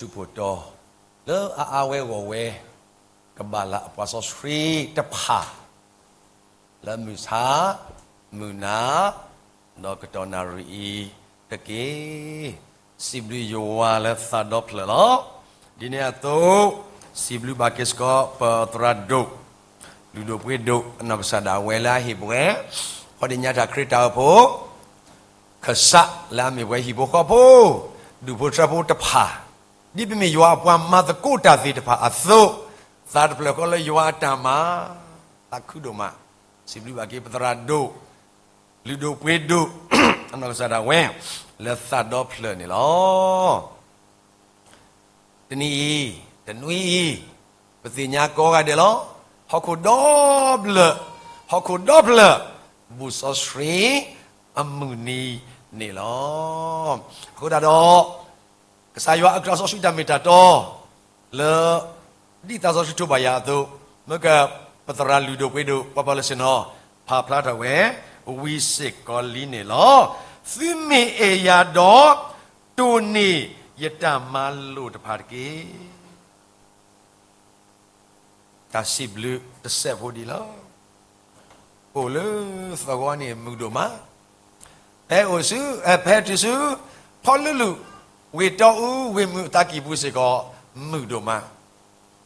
ထူးဖိတီ လၢအအါဝဲဂီၢ်ဝဲ ကဘၣ်လၢအပှၤစီဆှံတဖၣ် လၢမုၢ်ဆါ, မုၢ်နၤ, ဒီးကတီၢ်နၣ်ရံၣ်အံၤတက့ၢ်. စံးဘျုးယွၤလၢသးဒီဖျၢၣ်လီၤ. ဒ်န့ၣ်အသိး စံးဘျုးဘၣ်က့ၤစ့ၢ်ကီး ပသရၣ်ဒိၣ် လုၢ်ဒိၣ်ပှ့ၤဒိၣ် အနီၢ်ကစၢ်ဒၣ်ဝဲလၢအဟ့ၣ်ပှၤ ဃီဒံးညါတၢ်ခရံာ်တၢ်အိၣ်ဖှိၣ် ခစၣ်လၢအမ့ၢ်ပှၤဟံၣ်ဖိဃီဖိ ဒူၣ်ဖိထၢဖိတဖၣ်, ဒ်ပမ့ၢ်ယွၤအပှၤမၤသကိးတၢ်သ့ၣ်တဖၣ်အသိး, သးတဖျၢၣ်ဃီလၢယွၤအတၢ်မၤ, သးခုဒိၣ်မး, စံးဘျုးဘၣ်က့ၤပသရၣ်ဒိၣ်, လုၢ်ဒိၣ်ပှ့ၤဒိၣ်, အနီၢ်ကစၢ်ဒၣ်ဝဲ, လၢသးဒီဖျၢၣ်န့ၣ်လီၤ. တနံၤအံၤ, တနွံအံၤ, ပသ့ၣ်ညါကိးဂၤဒဲးလီၤ. ဟီၣ်ခိၣ်ဒီဘျၢၣ်, ဟီၣ်ခိၣ်ဒီဖျၢၣ်, ဘူၣ်စီဆှံအမုၢ်နံၤန့ၣ်လီၤ. အဃိသတးဒီး, ကစၢ်ယွၤအကြၢးစီဆှံတၢ်မ့ၢ်တၢ်တီ လၢ ဒ်သးစီဆှံထိးဘၣ်ယၤအသိး, မ့ၢ်ကပသရၣ်လုၢ်ဒိၣ်ပှ့ၤဒိၣ် ပှၤပၢၤလၢဆ့ၣ်နီၤ ဖးဖျါထီၣ်ဝဲ ဝံၤစ့ၢ်ကီးလံန့ၣ်လီၤ. သုမ့ၢ်အဲၣ်ယၤဒီး, တိၢ်န့ၢ်ယတၢ်မၤလိာ်တဖၣ်တက့ၢ်. တၢ်စံးဘျုးတစဲးဖိဒံးလီၤ. အိၣ်လၢသဝီန့ၣ်မုာ်ဒိၣ်မး, ဖဲအိၣ်ဆူ, ဖဲတုၤဆူ, ဖီလူလူ, ဝ့ၢ်တီအူ, ဝ့ၢ်မုၢ်အသးကံၢ်ပူၤစ့ၢ်ကီး, မုာ်ဒိၣ်မး,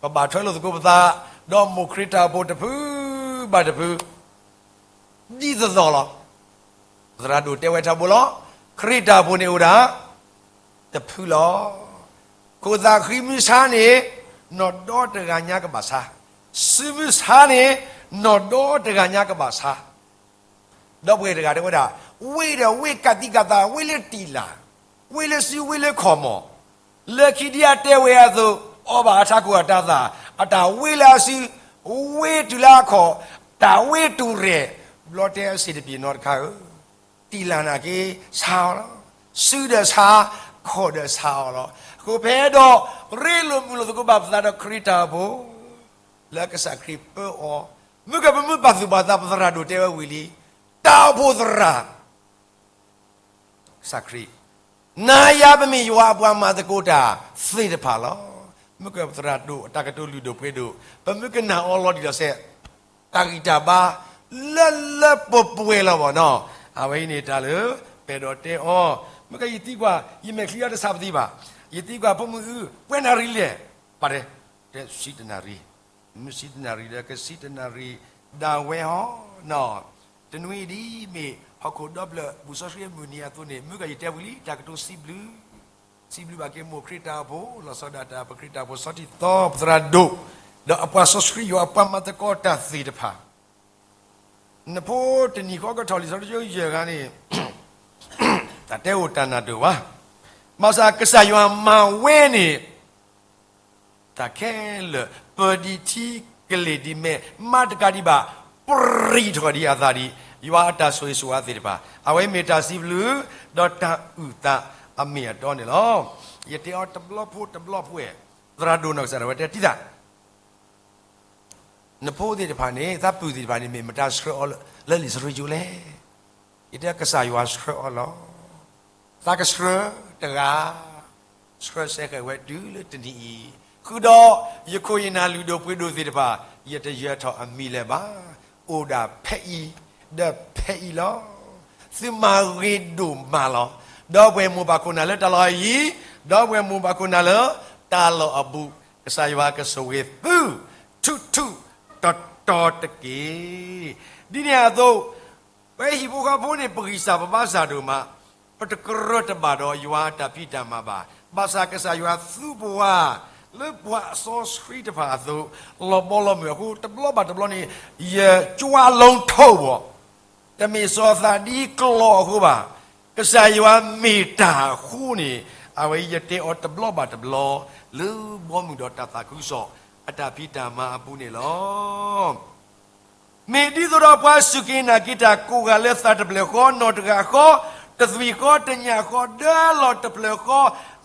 ပဘၣ်ထွဲလိာ်သကိးပသး, ဒီးမိၢ်ခရံာ်တၢ်အိၣ်ဖှိၣ်တဖုဘၣ်တဖု ဒ်သိးသိးလီၤ. သရၣ်ဒိၣ်တဲဝဲထီဘိလီၤ. ခရံာ်တၢ်အိၣ်ဖှိၣ်န့ၣ်အိၣ်ဒၣ်တဖုလီၤ. ခိၣ်သးဃံမုၢ်ဆါန့ၣ်, နီၢ်ဒီတဂၤညါကဘၣ်ဆါ, ဆူမုၢ်ဆါန့ၣ်, နီၢ်ဒီတဂၤညါကဘၣ်ဆါ ဒီပုၢ်ဝဲၢ်တဂၤတဲဝဲဒၣ်, ဝ့ၢ်ဒီးဝ့ၢ်ကးသံကးသး ဝ့ၢ်လၢတံာ်လၢ်, ဝ့ၢ်လၢစု ဝ့ၢ်လၢခီၣ်မီၢ်, လၢခံဒ်အတဲဝဲအသိး, အီၣ်ဘၣ်အထးခိၣ်အတၤသၣ်, အတၢ်ဝ့ၢ်လၢအစု, ဝ့ၢ်တုၤလၢအခီၣ်, တၢ်ဝ့ၢ်တူၢ်ရဲၣ်, ဘျီတဲအဆ့ၣ်တပျ့ၤနီတခါဧၢ, တံာ်လၢ်နာ်က့ဆါအီၤလီၤ. စုဒီးဆါ, ခီၣ်ဒီးဆါအီၤလီၤ. အဃိဖဲဒီးရ့လိာ်မုာ်လိာ်သကိးဘၣ်ပသးဒီးခရံာ်တၢ်အိၣ်ဖှိၣ်, လၢကစၢ်ခရံာ်ပၢအီၤ, မ့ၢ်ကပမုၢ်ပာ်သူၣ်ပာ်သး ပသရၣ်ဒိၣ်တဲဝဲဝံၤလံ, တၢ်အိၣ်ဖှိၣ်သရၣ် ကစၢ်ခရံာ်, နၤယၤပမ့ၢ်ယွၤအပှၤမၤသကိးတၢ်သ့ၣ်တဖၣ်လီၤ. မ့ၢ်ကပသရၣ်ဒိၣ်အတၢ်ကတိၤလုၢ်ဒိၣ်ပှ့ၤဒိၣ်, ပမ့ၢ်ကနၣ်အီၤလီၤတံၢ်လီၤဆဲး, တၢ်ဂံၢ်တၢ်ဘါလၢလၢပှဲၤပှဲၤလီၤဘၣ်နီၤ. အဝဲအံၤန့ၣ်တၢ်လၢပဲၤဒီးတဲအီၤ, မ့ၢ်ကယသံကွၢ်, ယမဲာ်ချံအီၤတဆးပသံဘၣ်, ယသံကွၢ်ဖိမုၣ်အု, ပှဲၤနၣ်ရံၣ်လဲၣ်, ပှၤတဲ, တဲဆံတနၣ်ရံၣ်, မုၢ်ဆံတနၣ်ရံၣ်ဒီးကဆံတနၣ်ရံၣ်ဒၣ်ဝဲဟီနီၤ. တနွံအံၤဒ်မ့ၢ်ဟီၣ်ခိၣ်ဒီဖျၢၣ် ဘူၣ်စီဆှံအမုၢ်နံၤအသိးန့ၣ်, မ့ၢ်ကယတဲဝံၤလံ တၢ်ကတိၤစံးဘျုး, စံးဘျုးဘၣ်က့ၤမိၢ်ခရံာ်တၢ်အိၣ်ဖှိၣ်, လီၤဆီဒၣ်တၢ် ပခရံာ်တၢ်အိၣ်ဖှိၣ်ဆီထံသီ ပသရၣ်ဒိၣ်, ဒီးအပှၤစီဆှံယွၤအပှၤမၤသကိးတၢ်သ့ၣ်တဖၣ် နဖိတနံၤဃီကထီၣ်လံာ်စီဆှံကၠိယဲၢ်ဂၤန့ၣ်, တၢ်တဲအိၣ်တၢ်နၢ်ဒိၣ်ဘၣ်, ဘၣ်ဆၣ်ကစၢ်ယွၤမၤဝဲန့ၣ်, တၢ်ခဲလၢာ် ပၢၤဒံးထံကလ့ၢ်ဒံးမဲာ် မၤတကးဒံးဘၣ်, ပြံးထီၣ်ဒံးအသးဒံး, ယွၤအတၢ်ဆိၣ်ဂ့ၤဆိၣ်ဝါသ့ၣ်တဖၣ်, အဝဲမ့ၢ်တၢ်စံးဘျုး, ဒီးတၢ်အုၣ်သးအမ့ၢ်အတီန့ၣ်လီၤ. ယတဲအီၤတဘျီဖိတဘျီဖိ, သရၣ်ဒိၣ်နီၢ်ကစၢ်ဒၣ်ဝဲတဲတံၢ်သး နဖိသ့ၣ်တဖၣ်န့ၣ် သးပုၢ်သ့ၣ်တဖၣ်န့ၣ် မ့ၢ်မတၤဆှၢအီၤလၢလံာ်စီဆှံကၠိလဲၣ်. ယတဲကစၢ်ယွၤဆှၢအီၤလီၤ. သးကဆှၢတဂၤ, ဆှၢဆဲဃဲၤဝဲတုၤလၢတနံၤအံၤ, ဃုာ်ဒီးယခိၣ်ယနၢ်လုၢ်ဒိၣ်ပှ့ၤဒိၣ်သ့ၣ်တဖၣ်, ယတယၢၤထီၣ်အမံၤလၢၤဘၣ်. အိၣ်ဒၣ်ဖဲအံၤ, ဒီးဖဲအံၤလီၤ. သုမၤဂ့ၤဒိၣ်မးလီၤ. ဒီပုၢ်ဝဲၢ်မိၢ်ပၢ်ခိၣ်နၢ်လၢတၢ်လီၢ်အံၤ, ဒီပုၢ်ဝဲၢ်မိၢ်ပၢ်ခိၣ်နၢ်လၢတၢ်လီၢ်အပူၤ, ကစၢ်ယွၤကဆိၣ်ဂ့ၤသု ထူးထူးတီၤတီၤတက့ၢ်. ဒ်န့ၣ်အသိး, ပဟံၣ်ဖိဃီဖိန့ၣ် ပဂံၢ်စၢ်ပဘါစၢ်ဒိၣ်မး, ပတကြၢးတဘၣ်ဒီးယွၤအတၢ်ဖံးတၢ်မၤဘၣ်. ဘၣ်ဆၣ်ကစၢ်ယွၤသူပှၤလၢပှၤစီဆှံတဖၣ်အသိး, လီၤဘီလီၤမုၢ်အဃိ တဘျီဘၣ်တဘျီန့ၣ် ယကွၢ်လီၤထိၣ်ဘၣ် တမ့ၢ်စီၤသးဒ်ကျီၢ်အဃိဘၣ်. ကစၢ်ယွၤမ့ၢ်တၢ်အဃိန့ၣ်, အဝဲယတဲအီၤတဘျီဘၣ်တဘျီ, လၢဘီမုၢ်ဒီးတၢ်သးခုကစီၣ် အတၢ်ဖံးတၢ်မၤအပူၤန့ၣ်လီၤ. မ့ၢ်ဒ်သိးဒီးပှၤစူၢ်က့ၤနာ်က့ၤတၢ်ကိးဂၤလၢသးတဖျၢၣ်ဃီ, နီၢ်တဂၤဃီ, တသွံၣ်ဃီ, တညၣ်ဃီ, ဒၢလီၢ်တဖျၢၣ်ဃီ,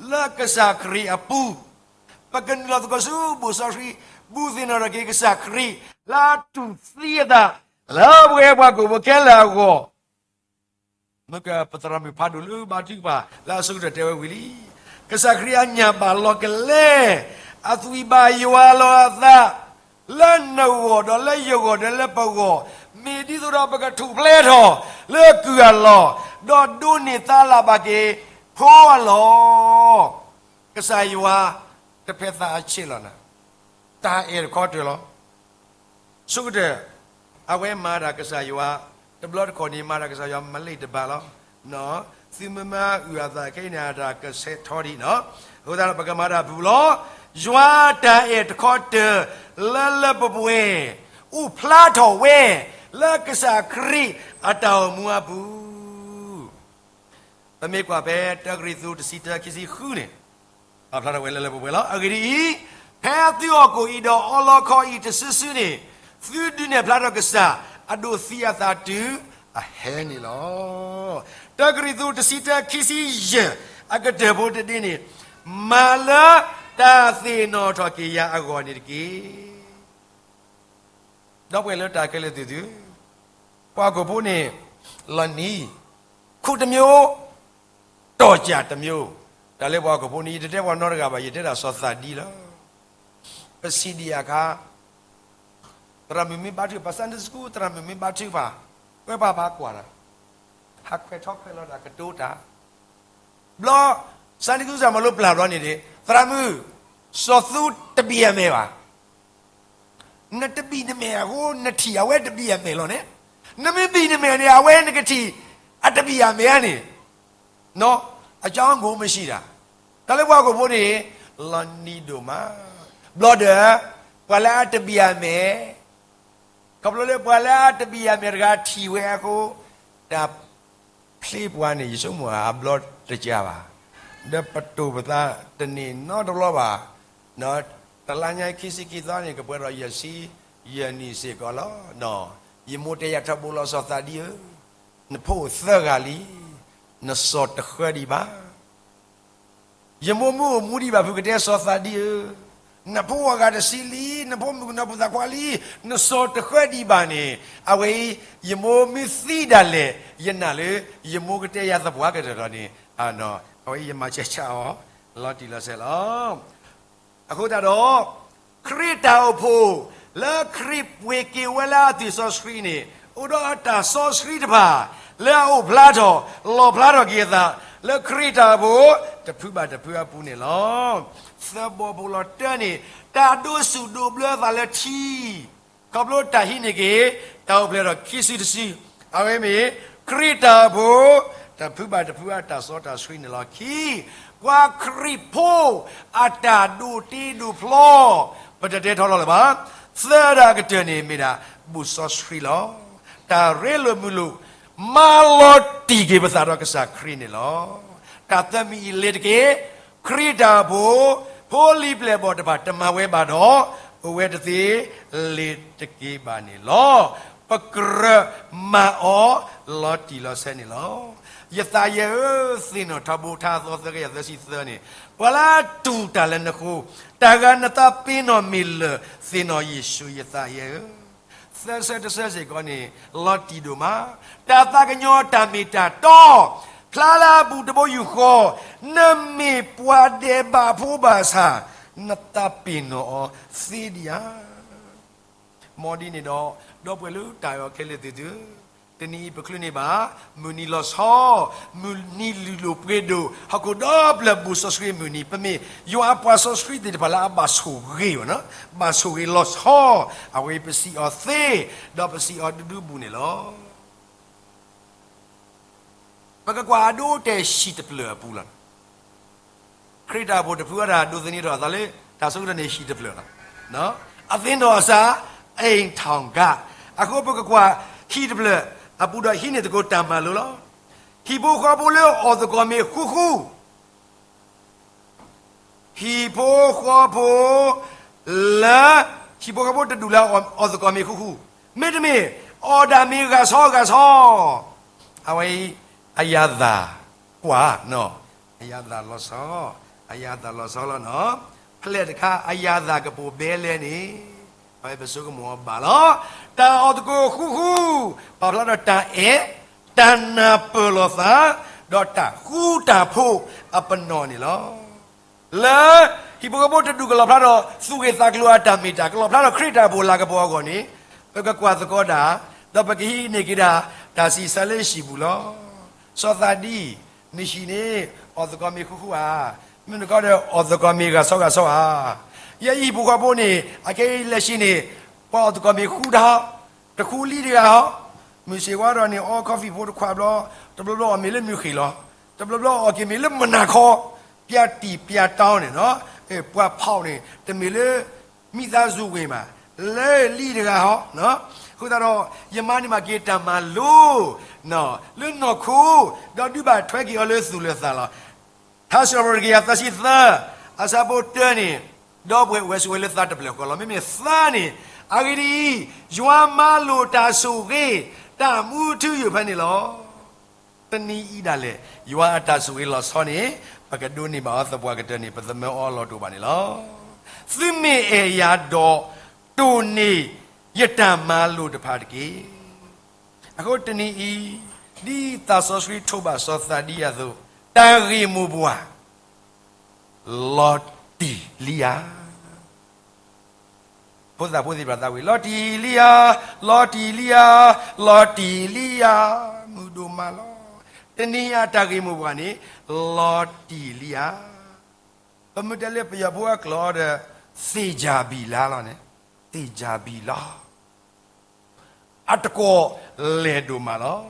လၢကစၢ်ခရံာ်အပူၤ, ပကနုာ်လီၤသကိးဆူဘူၣ်စီဆှံ, ဘူၣ်သ့ၣ်နီၣ်ထီၣ်က့ၤကစၢ်ခရံာ်, လၢအတူၢ်သံအသး, လၢပဝဲပှၤကိာ်ဖိခဲလၢာ်အဂီၢ် မ့ၢ်ကပသရၣ်မုၣ်ဖးဒိၣ်လၢဘါထုကဖၣ် လၢအဆိကတၢၢ်တဲဝဲဝံၤလံ, ကစၢ်ခရံာ်အညၣ်ဘၣ်လီၤကလဲ, အသွံၣ်ဘၣ်ယွၤလီၤအသး, လၢနဂီၢ်ဒီးလၢယဂီၢ်ဒီးလၢပဂီၢ်, မ့ၢ်ဒ်သိးဒီးပကထူၣ်ဖျဲးထီၣ်လၢကုၢ်အလီၢ်, ဒီးဒိးန့ၢ်သါလၢ်ဘၣ်က့ၤဖိအလီၢ်. ကစၢ်ယွၤတဖဲးသးအဆဲးလီၤနၤ, တၢ်အဲၣ်တခီတၢၤလီၤ. ဆိကတၢၢ်, အဝဲမၤတၢ်ကစၢ်ယွၤ, တဘျီတခီၣ်န့ၣ် မၤတၢ်ကစၢ်ယွၤမ့ၢ်လ့ၣ်တဘၣ်လီၤ. သုမ့ၢ်မၤအုၣ်အသးခဲအံၤန့ၣ် အတၢ်ကဆဲးထီဒံးနီၤ. အဃိသတးဒီး ပကမၤတၢ်ပူၤလီၤ. ယွၤတၢ်အဲၣ်တခီတၢၤ လၢလၢပှဲၤပှဲၤ အိၣ်ဖျါထီၣ်ဝဲ လၢကစၢ်ခရံာ်အတၢ်အိၣ်မူအပူၤ ပမ့ၢ်ကွၢ်ဖဲတၢကရံၣ်သူးတဆံတၢခံဆံဃုန့ၣ်, ပာ်ဖျါထီၣ်ဝဲလၢလၢပှဲၤပှဲၤလီၤ. အဂ့ၢ်ဒ်အံၤ, ဖဲသုဟီၣ်ခိၣ်အံၤဒီးအလီခီအံၤတစုစုန့ၣ်, သုဒုးနဲၣ်ဖျါထီၣ်ကစၢ်အဒိးသံအသးတုၤအဟဲန့ၣ်လီၤ. တၢကရံၣ်သူးတဆံတၢခံဆံယဲၢ် အကတၢၢ်ဖိတဒ့န့ၣ်, မၤလၢတၢ်သ့ၣ်နီၣ်ထီၣ်က့ၤယၤအဂီၢ်န့ၣ်တက့ၢ်. ဒီပုၢ်ဝဲၢ်လၢတၢ်ခဲလၢာ်သ့ၣ်သုဧၢ, ပှၤဟီၣ်ခိၣ်ဖိန့ၣ် လီၤနံၤ, ခုတမျိုး, တော်ကြာတမျိုး, တၢ်လၢပှၤဟီၣ်ခိၣ်ဖိန့ၣ် ယတတဲပှၤနီတဂၤဘၣ်, ယတဲဒၣ်စီၤသးဒံလီၤ. ပစံးဒံးအခါ, သရၣ်မုၣ်မ့ၢ်ဘါထုကဖၣ် Sunday School သရၣ်မုၣ်မ့ၢ်ဘါထုကဖၣ်, ပှၤပၢ်ပၢ်ကွၢ်ဒီး ဟးခွဲးထီၣ်ခွဲးလီၤတၢ်ကတိၤတၢ် ဘျီ Sunday School စၢ်မၤလိပျၢ်ဘျီန့ၣ်, သရၣ်မုၣ်, စီၤသူတဘံၣ်အမဲာ်ဘၣ်. နတဘံၣ်နမဲာ်အဃိ နထံၣ်အဝဲတဘံၣ်အမဲာ်လီၤန့ၣ်, နမ့ၢ်ဘံၣ်နမဲာ်န့ၣ် အဝဲနကထံၣ်အတဘံၣ်အမဲာ်ဧါန့ၣ်, အကၠီငိၢ်မဆံးတၢ်, တၢ်လၢပှၤဟီၣ်ခိၣ်ဖိန့ၣ် လီၤနံၤဒိၣ်မး, ဘျီဒီး ပှၤလၢအတဘံၣ်အမဲာ် ခီဖျိလၢပှၤလၢအတဘံၣ်အမဲာ်တဂၤထံၣ်ဝဲအဃိ, တၢ်ဖျ့ပှၤန့ၣ် ယဆိကမိၣ်အဘျီတကးဘၣ်, ဒီးပတိၢ်ပသးတန့ၢ်နီတဘျီဘၣ်, တလါညါခံဆံခံသီန့ၣ် ကပှဲၤဒီးယဲၢ်ဆံယဲၢ်နံၣ်စ့ၢ်ကီးလီၤ. ယမိၢ်တဲယၤထီဘိလီၤ စီၤသးဒံဧၢ, နဖိအိၣ်သၢဂၤလံ, နစီၤတဃၢဒံးဘၣ် ယမိၢ်မုၢ်အိၣ်မူဒံးဘၣ်ဖုကတဲစီၤသးဒံဧၢ, နဖိအဂၤတဆံလံ, နဖိမုၣ်ကနီၤဖိသၣ်ခွါလံ, နစီၤတဃၢဒံးဘၣ်န့ၣ်, အဝဲအံၤ ယမိၢ်မ့ၢ်သံဒၣ်လဲာ် ယနာ်လၢ ယမိၢ်ကတဲယၤသပှၢ်ကတၢၢ်ဒီးန့ၣ်, အဝဲအံၤယမၤဆဲးဆါအီၤ လီၤတံၢ်လီၤဆဲးလီၤ. အဃိသတးဒီး ခရံာ်တၢ်အိၣ်ဖှိၣ် လၢခရံာ်ပှ့ၤက့ၤဝဲလၢအသွံၣ်စီဆှံန့ၣ် အိၣ်ဒီးအတၢ်စီဆှံတဖၣ် လၢအအိၣ်ဖျါထီၣ် လီၣ်ဖျါထီၣ်က့ၤအသး လၢခရံာ်တၢ်အိၣ်ဖှိၣ် တဖုဘၣ်တဖုအပူၤန့ၣ်လီၤ. သၢဘီဖိလီၤတၢန့ၣ် တၢ်ဒိးဆူၣ်ဒိးဘျၢအသးလၢထံ ခီဖျိတၢ်ဟံးန့ၢ်က့ၤ တၢ်အိၣ်ဖျဲၣ်ထီၣ်ခံစုတစု, အဝဲမ့ၢ် ခရံာ်တၢ်အိၣ်ဖှိၣ် တဖုဘၣ်တဖုအတၢ်စီတၢ်ဆှံန့ၣ်လီၤ. ခံ, ပှၤခရံာ်ဖိအတၢ်ဒိးတ့ဒိးဖျီ ပတတဲထီလီၤလၢၤဘၣ်. သၢဒၣ်ကတၢၢ်န့ၣ်မ့ၢ်ဒၣ် ဘူၣ်စီဆှံလီၤ. တၢ်ရ့လိာ်မုာ်လိာ် မၤလီၤတံၢ်က့ၤပသးဒီးကစၢ်ခရံာ်န့ၣ်လီၤ. တၢ်သၢမံၤအံၤလ့ၤတက့ၢ်. ခရံာ်တၢ်အိၣ်ဖှိၣ် ဖိလံၤပျဲၢ်ဘီၣ်တဖၣ်တမၤဝဲဘၣ်ဒီး အိၣ်ဝဲတသ့ လ့ၤတက့ၢ်ဘၣ်န့ၣ်လီၤ. ပကြၢးမၤအီၤလီၤတံၢ်လီၤဆဲးန့ၣ်လီၤ. ယသးယဲၢ်ဧၢ, သ့ၣ်နီၣ်ထီဘိ ထါသီသၢကယၤသၢဆံသၢန့ၣ်, ပှၤလၢတူၢ်တၢ်လၢနဃိ, တၢ်ဂၤနသးပ့ၤနီၣ်မ့ၢ်လၢာ်, သ့ၣ်နီၣ်ယ့ၣ်ၡူးယသးယဲၢ်ဧၢ. သၢဆၢတဆၢစ့ၢ်ကီးန့ၣ် လီၤတံၢ်ဒိၣ်မး, တၢ်သးကညီၤတၢ်မ့ၢ်တၢ်တီ, ဖျါလၢအပူၤတဘိယူၢ်ဃီ, နမ့ၢ်ပှၤဒဲးဘးဖိဘၣ်ဆၣ်, နသးပ့ၤနီၣ်အီၤသ့ဒံးဧါ. မ်ဒ်န့ၣ်ဒီး, ဒီပုၢ်ဝဲၢ်လၢတၢ်အဲၣ်ခဲလၢာ်သ့ၣ်သုဧၢ, တနံၤအံၤပချုးန့ၢ်ဘၣ် မုၢ်နံၤလီၤဆီ, မုၢ်နံၤလုၢ်လိာ်ပှ့ၤဒိၣ်, ဟီၣ်ခိၣ်ဒီဖျၢၣ်ဘူၣ်စီဆှံမုၢ်နံၤ, ပမ့ၢ်ယွၤအပှၤစီဆှံသ့ၣ်တဖၣ်လၢအဘၣ်ဆိၣ်ဂ့ၤ, ဘၣ်ဆိၣ်ဂ့ၤလီၤဆီ, အဝဲပစံးအီၤသ့, ဒီးပစံးအီၤဒူဒူဘူၣ်န့ၣ်လီၤ. ပကကွၢ်အဒိတဲာ်ဟံၣ်တဖျၢၣ်အပူၤလီၤ. ခရံာ်တၢ်အိၣ်ဖှိၣ်တဖုအတၢ်ဒိးသန့ၤထီၣ်အသးလၢ တၢ်ဆိကတၢၢ်န့ၣ်ဟံၣ်တဖျၢၣ်လီၤ. အသ့ၣ်နီၣ်အသး အိမ်ထောင်က, အဃိပကကွၢ်ဟံၣ်တဖျၢၣ်အပူၤဒီးဟံးန့ၢ်သကိးတၢ်မၤလိလီၤ. ဟံၣ်ဖိဃီဖိလၢအီၣ်သကိးမ့ၢ်ဃူဃူ ဟံၣ်ဖိဃီဖိလၢ ဟံၣ်ဖိဃီဖိတဒူၣ်လၢအီၣ်သကိးမ့ၢ်ဃူဃူ, မ့တမ့ၢ် အီၣ်ဒၣ်မ့ၢ်ဂၤဆီဂၤဆီ, အဝဲအံၤ အယၤသၣ်ကွၢ်, အယၤသၣ်လီၤဆီ, အယၤသၣ်လီၤဆီလီၤနီၤ. ဖျဲၣ်တခါ အယၤသၣ်ကပိာ်ဘဲလဲၣ်န့ၣ်, အဝဲပဆိကမိၣ်အီၤဘၣ်လီၤ. တၢ်အီၣ်သကိးဃူဃူ ပာ်ဖျါဒီးတၢ်အဲၣ်, တၢ်နၢ်ပၢၢ်လိာ်သး, ဒီးတၢ်ဃူတၢ်ဖိးအပနီၣ်န့ၣ်လီၤ. လၢဟံၣ်ဖိဃီဖိတဒူၣ်ကလီၣ်ဖျါထီၣ်သူၣ်ဂ့ၢ်သးကျိၤအတၢ်မ့ၢ်တၢ်, ကလီၣ်ဖျါထီၣ်ခရံာ်တၢ်အိၣ်ဖှိၣ်အလၤကပီၤအဂီၢ်န့ၣ်, ပကကွၢ်သကိးတၢ်, ဒီးပကဟံးန့ၢ်က့ၤဒၣ် တၢ်ဆံးစၢ်လၢဟံၣ်ပူၤလီၤ. စီၤသးဒံ, နဟံၣ်န့ၣ် အီၣ်သကိးမ့ၤဃူဃူဧါ, မ့ၢ်နကီဒီးအီၣ်သကိးမ့ၤဂၤဆီဂၤဆီဧါ. ယဲအံၤဟံၣ်ဖိဃီဖိန့ၣ် အခဲအံၤလၢၡံန့ၣ် ပှၤအီၣ်သကိးမ့ၤဃူတၢ်, တဃူလံတဂၤဟီ, မုၢ်ဆ့ၣ်ဝါဒီးန့ၣ် အီ coffee ဖိတခွးဘျီ, တဘျီဘျီအီၣ်မ့ၤလၢမုၢ်ဃ့ၢ်လီၤ, တဘျီဘျီအီၣ်က့ၤမ့ၤလၢမုၢ်နၤခီ, ပျၢ်တံၢ်ပျၢ်တီန့ၣ်, ပှၤဖီၣ်န့ၣ် တမ့ၢ်လၢ မိသားစုဝင်ဘၣ်, လၢလံတဂၤဟီ, အဃိသတးဒီး ယမၤန့ၢ်မးက့ၤတၢ်မၤလိ လၢနီၢ်ခိ, ဒီးဒုးဘၣ်ထွဲက့ၤအီၤလၢသူၣ်လၢသးလီၤ. ထါစံးထီၣ်ပတြၢၤတကယၤသၢဆံသၢ, အဆၢဖိတၢန့ၣ်, ဒီပုၢ်ဝဲၢ်အိၣ်ဝဲဆိးဝဲလၢသးတဖျၢၣ်ဃီလီၤ. မ့မ့ၢ်သၢန့ၣ်, အဂ့ၢ်ဒ်အံၤ, ယွၤမၤလိာ်တၢ်ဆိၣ်ဂ့ၤ တၢ်မူထူယိာ်ဖဲန့ၣ်လီၤ. တနံၤအံၤဒၣ်လဲာ် ယွၤအတၢ်ဆိၣ်ဂ့ၤလီၤဆီန့ၣ် ပကဒိးန့ၢ်ဘၣ်အီၤသပှၢ်ကတၢၢ်န့ၣ် ပသမၢအီၤလီၤတအိၣ်ဘၣ်န့ၣ်လီၤ. သုမ့ၢ်အဲၣ်ယၤဒီး တိၢ်န့ၢ်ယတၢ်မၤလိာ်တဖၣ်တက့ၢ်. အဃိတနံၤအံၤ, ဒ်သးစီဆှံထိးဘၣ်စီၤသးဒံအသိး, တၢ်ဂ့ၢ်မိၢ်ပှၢ် လီၤတံၢ်လံဧါ. ဖိသၣ်ဖိသ့ၣ်တဖၣ်သးဝံၣ်, လီၤတံၢ်လံဧါ, လီၤတံၢ်လံဧါ, လီၤတံၢ်လံဧါ, မုာ်ဒိၣ်မးလီၤ. တနံၤအံၤတၢ်ဂ့ၢ်မိၢ်ပှၢ်န့ၣ် လီၤတံၢ်လံဧါ. ပမ့ၢ်တဲလၢပယီၤဖိအကျိာ်ဒီး သေချာပြီလားလီၤန့ၣ်, သေချာပြီလား. အတကွီၢ်လဲၤဒိၣ်မးလီၤ.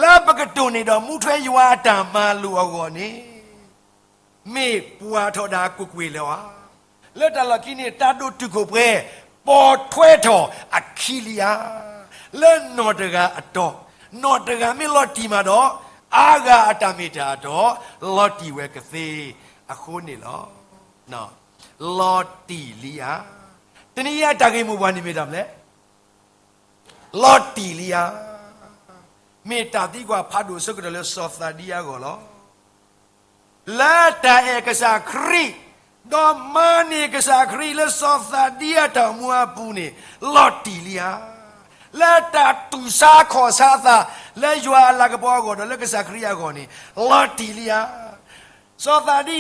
လၢပကတိၢ်န့ၢ်ဒီးမူထွဲယွၤအတၢ်မၤလိာ်အဂီၢ်န့ၣ်, မ့ၢ်ပှၤထီၣ်ဒၣ်ကွ့ၢ်ကွ့ၢ်လၢၤဧါ. လၢတၢ်လီၢ်ခံန့ၣ် တၢ်ဒိၣ်တုာ်ခိၣ်ပှဲၤ ပိာ်ထွဲထီၣ်အခံလံဧါ. လၢနီၢ်တဂၤအတီၢ်, နီၢ်တဂၤမ့ၢ်လီၤတံၢ်မးဒီး အါဂၤအတၢ်မ့ၢ်တၢ်အတီၢ် လီၤတံၢ်ဝဲကသ့အဃိန့ၣ်လီၤ. လီၤတံၢ်လံဧါ. တနံၤအံၤအတၢ်ဂ့ၢ်မိၢ်ပှၢ်န့ၣ်မ့ၢ်တၢ်မနုၤလဲၣ်. လီၤတံၢ်လံဧါ. မ့ၢ်တၢ်သံကွၢ်ဖးဒိၣ်အဆိကတၢၢ်လၢစီၤသးဒံအဂီၢ်လီၤ. လၢတၢ်အဲၣ်ကစၢ်ခရံာ်, ဒီးမၤန့ၢ်ကစၢ်ခရံာ်လၢစီၤသးဒံအတၢ်အိၣ်မူအပူၤန့ၣ်, လီၤတံၢ်လံဧါ. လၢတၢ်တူၢ်ဆါခီၣ်ဆါအသး လၢယွၤအလၤကပီၤအဂီၢ်ဒီးလၢကစၢ်ခရံာ်အဂီၢ်န့ၣ်, လီၤတံၢ်လံဧါ. စီၤသးဒံ,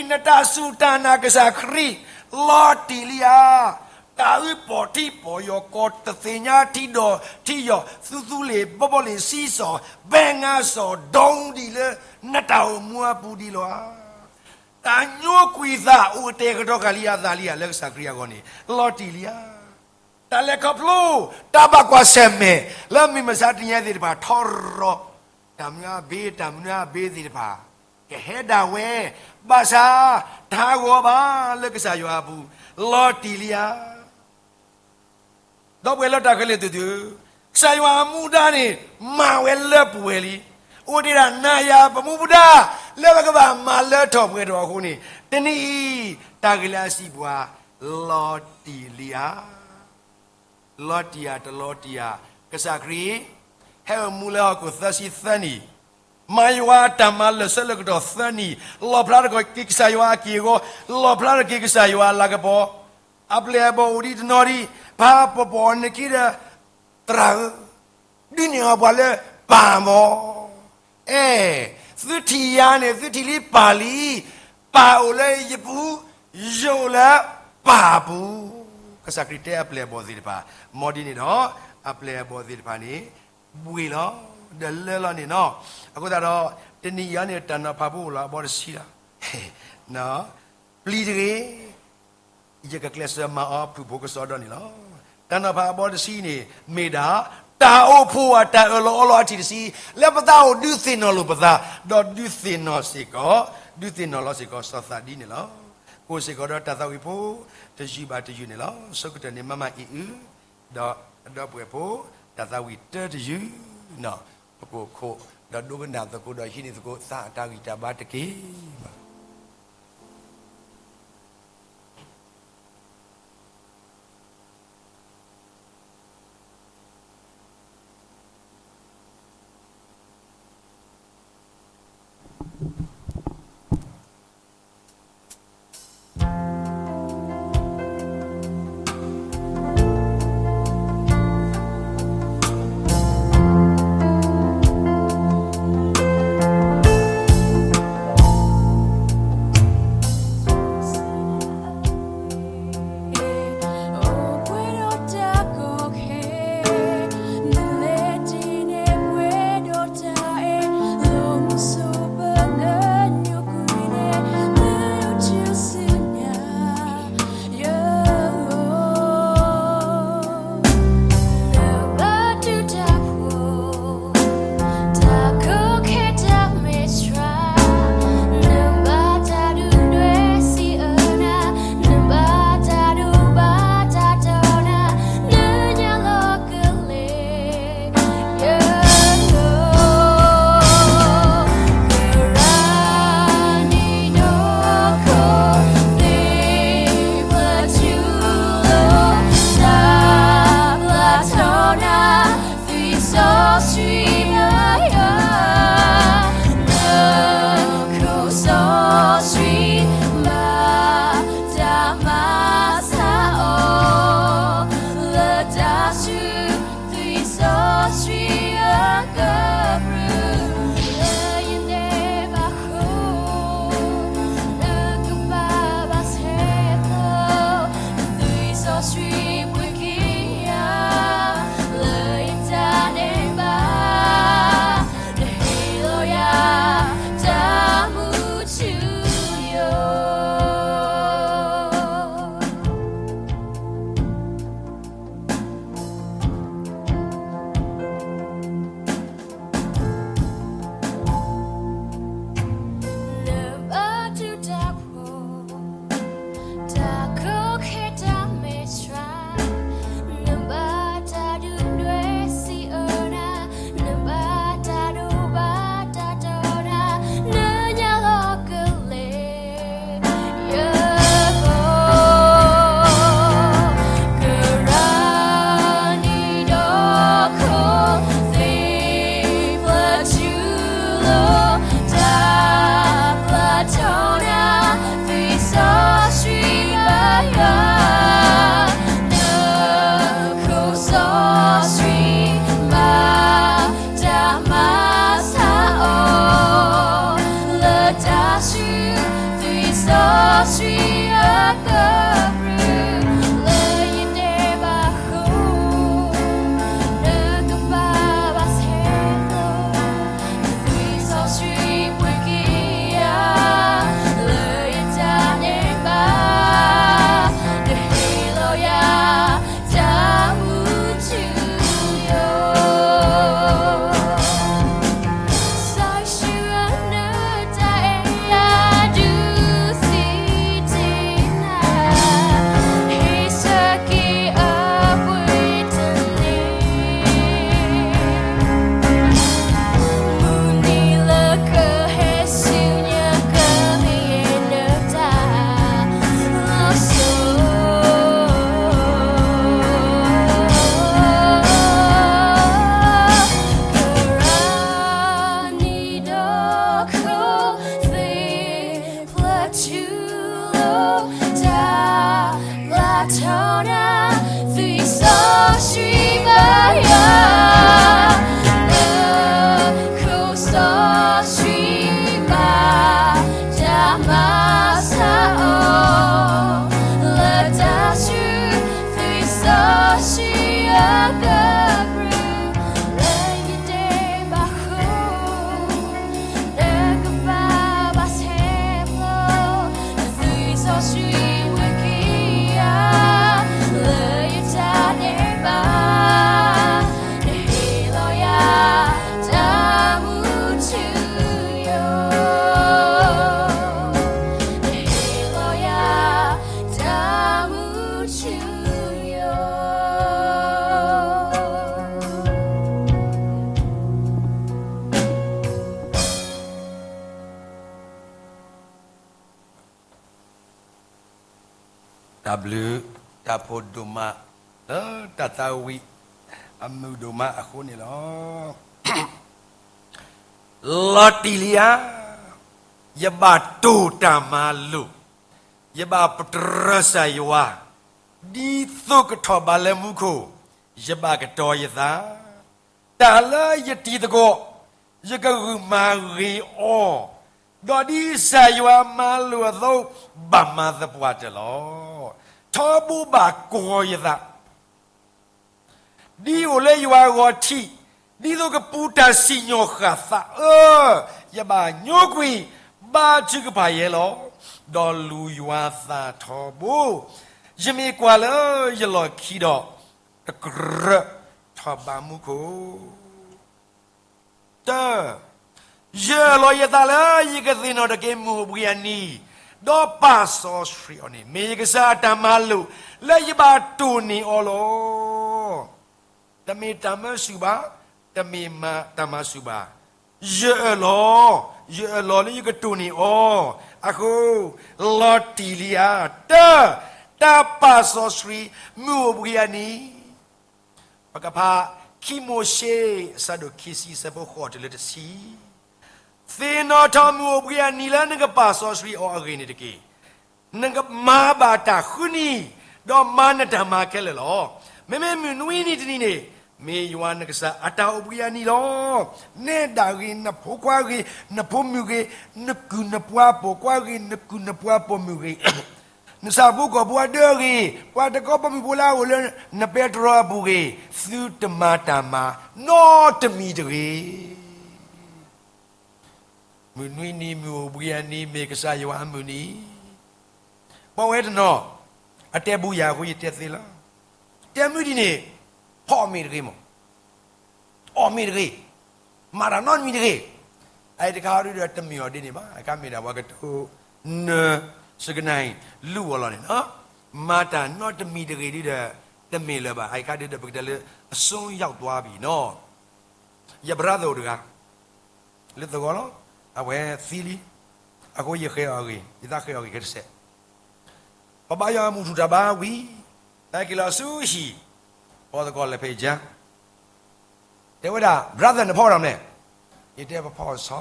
နတၢ်စူၢ်တၢ်နာ်ကစၢ်ခရံာ် လီၤတံၢ်လံဧါ. တၢ်အုၣ်ပီၣ်ထံပီၣ်ယီၢ် ကီၢ်တသ့ၣ်ညါထံဒီးထံယီၢ် သူသူလ့ၣ်ဘီဘီလ့ၣ် စံစီၣ် ဘဲငါစီၣ် ဒိဒံးလၢ နတၢ်အိၣ်မူအပူၤဒံးလီၤဧါ. တၢ်ညိကွံာ်သးအိၣ်ကတဲာ်ကတီၤဃာ်လံအသးလံဧါ လၢကစၢ်ခရံာ်အဂီၢ်န့ၣ် လီၤတံၢ်လံဧါ. တၢ်လဲၤခီဖျိ တၢ်ဘၣ်ကွၢ်ဆၢၣ်မဲာ် လၢမုၢ်မဆါတနံၤညါသ့ၣ်တဖၣ်ထီရီၤ, တၢ်မနုၤအဘ့ တၢ်မနုၤအဘ့သ့ၣ်တဖၣ် ကဟဲဒၣ်ဝဲ, ဘၣ်ဆၣ် တၢ်ဂီၤဘၣ်လၢကစၢ်ယွၤအပူၤ လီၤတံၢ်လံဧါ. ဒီပုၢ်ဝဲၢ်လၢတၢ်ခဲလၢာ်သ့ၣ်ဧၢ, ကစၢ်ယွၤအမူဒါန့ၣ် မၤဝဲလၢပှဲၤလံ. အိၣ်ဒံးဒၣ်နၤယၤပမူပဒါ လၢပကဘၣ်မၤလၢထီၣ်ပှဲၤထီၣ်အဃိန့ၣ်, တနံၤအံၤ တၢ်ဂ့ၢ်လၢအစံးပှၤ လီၤတံၢ်လံဧါ. လီၤတံၢ်ဧါ တလီၤတံၢ်ဧါ, ကစၢ်ခရံာ် ဟဲအိၣ်မူလၢဟီၣ်ခိၣ်သၢဆံသၢနံၣ်, မၤယွၤအတၢ်မၤလၢာ်ဆၢလၢကတီၢ်သၢနံၣ်, လီၣ်ဖျါထီၣ်က့ၤကစၢ်ယွၤအက့ၢ်အဂီၤ, လီၣ်ဖျါထီၣ်က့ၤကစၢ်ယွၤအလၤကပီၤ, အပျဲၢ်အဘီၣ်အိၣ်ဒံးတနီၤဒံး, ပၢ်ပီၢ်ပီၢ်န့ၣ်က့ဒီး, သရၣ်ဧၢ, ဒုးန့ၢ်အီၣ်ပှၤလၢပၢ်မီၢ် အဲ, သုထံၣ်ယၤန့ၣ် သုထံၣ်လံပၢ်လံ, ပၢ်အိၣ်လၢယပူၤ, ယအိၣ်လၢပၢ်အပူၤ. ကစၢ်ခရံာ်တဲအပျဲၢ်အဘီၣ်သ့ၣ်တဖၣ်, မ်ဒ်န့ၣ်ဒီး, အပျဲၢ်အဘီၣ်သ့ၣ်တဖၣ်န့ၣ်, ဘှ့ၣ်လီၤ, ဒီးလၢလီၤန့ၣ်နီၤ. အဃိသတးဒီး, တနံၤအံၤန့ၣ် တၢ်နီၤဖးဖိအိၣ်လီၤအဘီတဆံလီၤ. ပျံၤတဂ့ၤ ယကကျဲးစၢးမၤအီၤဖုၣ်ဖိကစီဒီန့ၣ်လီၤ. တၢ်နီၤဖးအဘီတဆံန့ၣ် မ့ၢ်ဒၣ် တၢ်အိၣ်ဖှိၣ်အတၢ်အၢၣ်လီၤအီလီၤအထံၣ်တဆံ, လၢပသးအိၣ်ဒုးသ့ၣ်နီၣ်လိာ်ပသး, ဒီးဒုးသ့ၣ်နီၣ်စ့ၢ်ကီး, ဒုးသ့ၣ်နီၣ်လီၤစ့ၢ်ကီးစီၤသးဒံန့ၣ်လီၤ. ကိးစ့ၢ်ကီးဒီးတၢ်သးဝံၣ်ဖိ တယုၢ်ဘၣ်တယုၢ်န့ၣ်လီၤ. ဆိကတၢၢ်န့ၣ် မၤမၤအံၤအု, ဒီးအဒီပုၢ်ဝဲၢ်ဖိ တၢ်သးဝံၣ်တၢတယုၢ်, ပကအိၣ်ခိး, ဒီးဒိကနၣ်သကိးဒီးဟံးန့ၢ်သကိးသးအတၢ်ဂံၢ်တၢ်ဘါတက့ၢ်. ထီဒါ သွံၣ်စီဆှံဘါယွၤ လၢခိစီဆှံဘါ တၢ်မၤဆါအီၤ လၢတၢ်ဆူ သွံၣ်စီဆှံအကပြုၢ် လၢယဒဲဘၣ်ဃိ နကဘၣ်ဘၣ်ဆဲးဖျိ သွံၣ်စီဆှံဝံကံယၤ လၢယတၢ်ဒဲးဘး နဟ့ၣ်လီၤယၤ တၢ်မူထူယိာ် နဟ့ၣ်လီၤယၤ တၢ်မူထူယိာ် တၢ်ဘျုးတၢ်ဖှိၣ်ဒိၣ်မး လၢတၢ်သးဝံၣ်အမုာ်ဒိၣ်မးအဃိန့ၣ်လီၤ. လီၤတံၢ်လံဧါ, ယဘၣ်တိၢ်တၢ်မၤလိာ်, ယဘၣ်ပတြၢၤစၢ်ယွၤ, ဒ်သိးကထီၣ်ဘးလၢမူခိၣ်, ယဘၣ်ကတီၤယသး တၢ်လၢယတံၤသကိး, ယကဂုာ်မၤဂ့ၤအီၤ, ဒီးဒ်စၢ်ယွၤမၤလိာ်အသိး, ဘၣ်မၤသပှၢ်တၢၢ်လီၤ. ထီဘိဘၣ်ကီၤယသး, ဒ်အိၣ်လၢယွၤဂီၤထံး, ဒ်သိးကပူၤတၢ်စံၣ်ညီၣ်ဃၣ်သးအၢ, ယဘၣ်ညိကွံာ်, ဘါထုကဖၣ်ယဲလီၤ. ဒီးလူၤယွၤသးထီဘိ, ယမ့ၢ်ကွၢ်လၢယလီၢ်ခံဒီး, တကြၢးထီၣ်ဘးမူခိၣ် တၢ, ယအၢၣ်လီၤယသးလၢယကသ့ၣ်နီၣ်ထီၣ်က့ၤမုၢ်အိၣ်ဘှံးအနံၤ, ဒီးပာ်စီဆှံအီၤန့ၣ် မ့ၢ်ယကစၢ်အတၢ်မၤလိာ် လၢယဘၣ်တိၢ်န့ၢ်အီၤလီၤ. တမ့ၢ်တၢ်မၢဆူၣ်ဘၣ်, တမ့ၢ်တၢ်မၤဆူၣ်ဘၣ်, ယအၢၣ်လီၤ, ယအၢၣ်လီၤလၢယကတိၢ်န့ၢ်အီၤ, အဃိ, လီၤတံၢ်လံဧါ, တၢ, တၢ်ပာ်စီဆှံ မုၢ်အိၣ်ဘှံးအနံၤ ပကဖး ခံမိၤၡ့ အဆၢဒိၣ်ခံဆံ အဆၢဖိဃိးတုၤလၢတဆံ, သ့ၣ်နီၣ်ထီၣ်မုၢ်အိၣ်ဘှံးအနံၤလၢနကပာ်စီဆှံအီၤအဂ့ၢ်န့ၣ်တက့ၢ်. နကမၤဘၣ်တၢ်ဃုနံၤ, ဒီးမၤနတၢ်မၤခဲလၢာ်လီၤ. မ့မ့ၢ်မုၢ်နွံနံၤတနံၤန့ၣ်, မ့ၢ်ယွၤနကစၢ်အတၢ်အိၣ်ဘှံးအနံၤလီၤ. နဲဒၣ်ဂ့ၤ, နဖိခွါဂ့ၤ, နဖိမုၣ်ဂ့ၤ, နကုၢ်နပှၤပိာ်ခွါဂ့ၤ, နကုၢ်နပှၤပိာ်မုၣ်ဂ့ၤ နဆၣ်ဖိကီၢ်ဖိအဒၢအဂ့ၤ, ပှၤတကီပိာ်မုၣ်ဖိလၢအအိၣ်လၢနပဲတြီအပူၤဂ့ၤ, သုတမၤတၢ်မၤ, နီတမံၤတဂ့ၤ. မုၢ်နွံနံၤမုၢ်အိၣ်ဘှံးအနံၤ မ့ၢ်ကစၢ်ယွၤအမုၢ်နံၤ, ပဝဲတနီၤ, အတဲဘူယၤအဃိယတဲသ့လီၤ. တဲမုၢ်ဒ်န့ၣ်, ဖီအီၣ်မ့ၤတဂ့ၤမး အီၣ်မ့ၤတဂ့ၤ, မၤတၢ်နီတမံၤတဂ့ၤ. အအံၤတခါဒုဒီးတမ့ၢ်အီၤဒ်န့ၣ်ဘၣ်, အခါမ့ၢ်ဒၣ်ပှၤကတိၤ, နၢၤ, စကနၣ်, လူၤအီၤလီၤန့ၣ်လီၤ. မၤတၢ်နီတမံၤတဂ့ၤဒုဒီး, တမ့ၢ်လၢၤဘၣ်, အအံၤခါဒုဒီးပကတဲလၢ အစွန်းရောက်သွားပြီနီၤ. ယ brother တဂၤ လၢသဝီလီၤ, အဝဲသံလံ, အဃိယဃဲၤအီၤအဂ့ၢ်, ယသးဃဲၤအီၤအဂ့ၢ်ခဲတစဲး ပဘါယွၤမုၢ်ထူၣ်တၢ်ဘါဝံၤ, တၢ်က့ၤလီၤဆူဟံၣ်, ပှၤသကိးလဲၤဖဲယါ, တဲဝဲဒၣ် brother နဖီအီၣ်တၢ်မလဲၣ်, ယတဲပဖီအီၣ်ဆီ,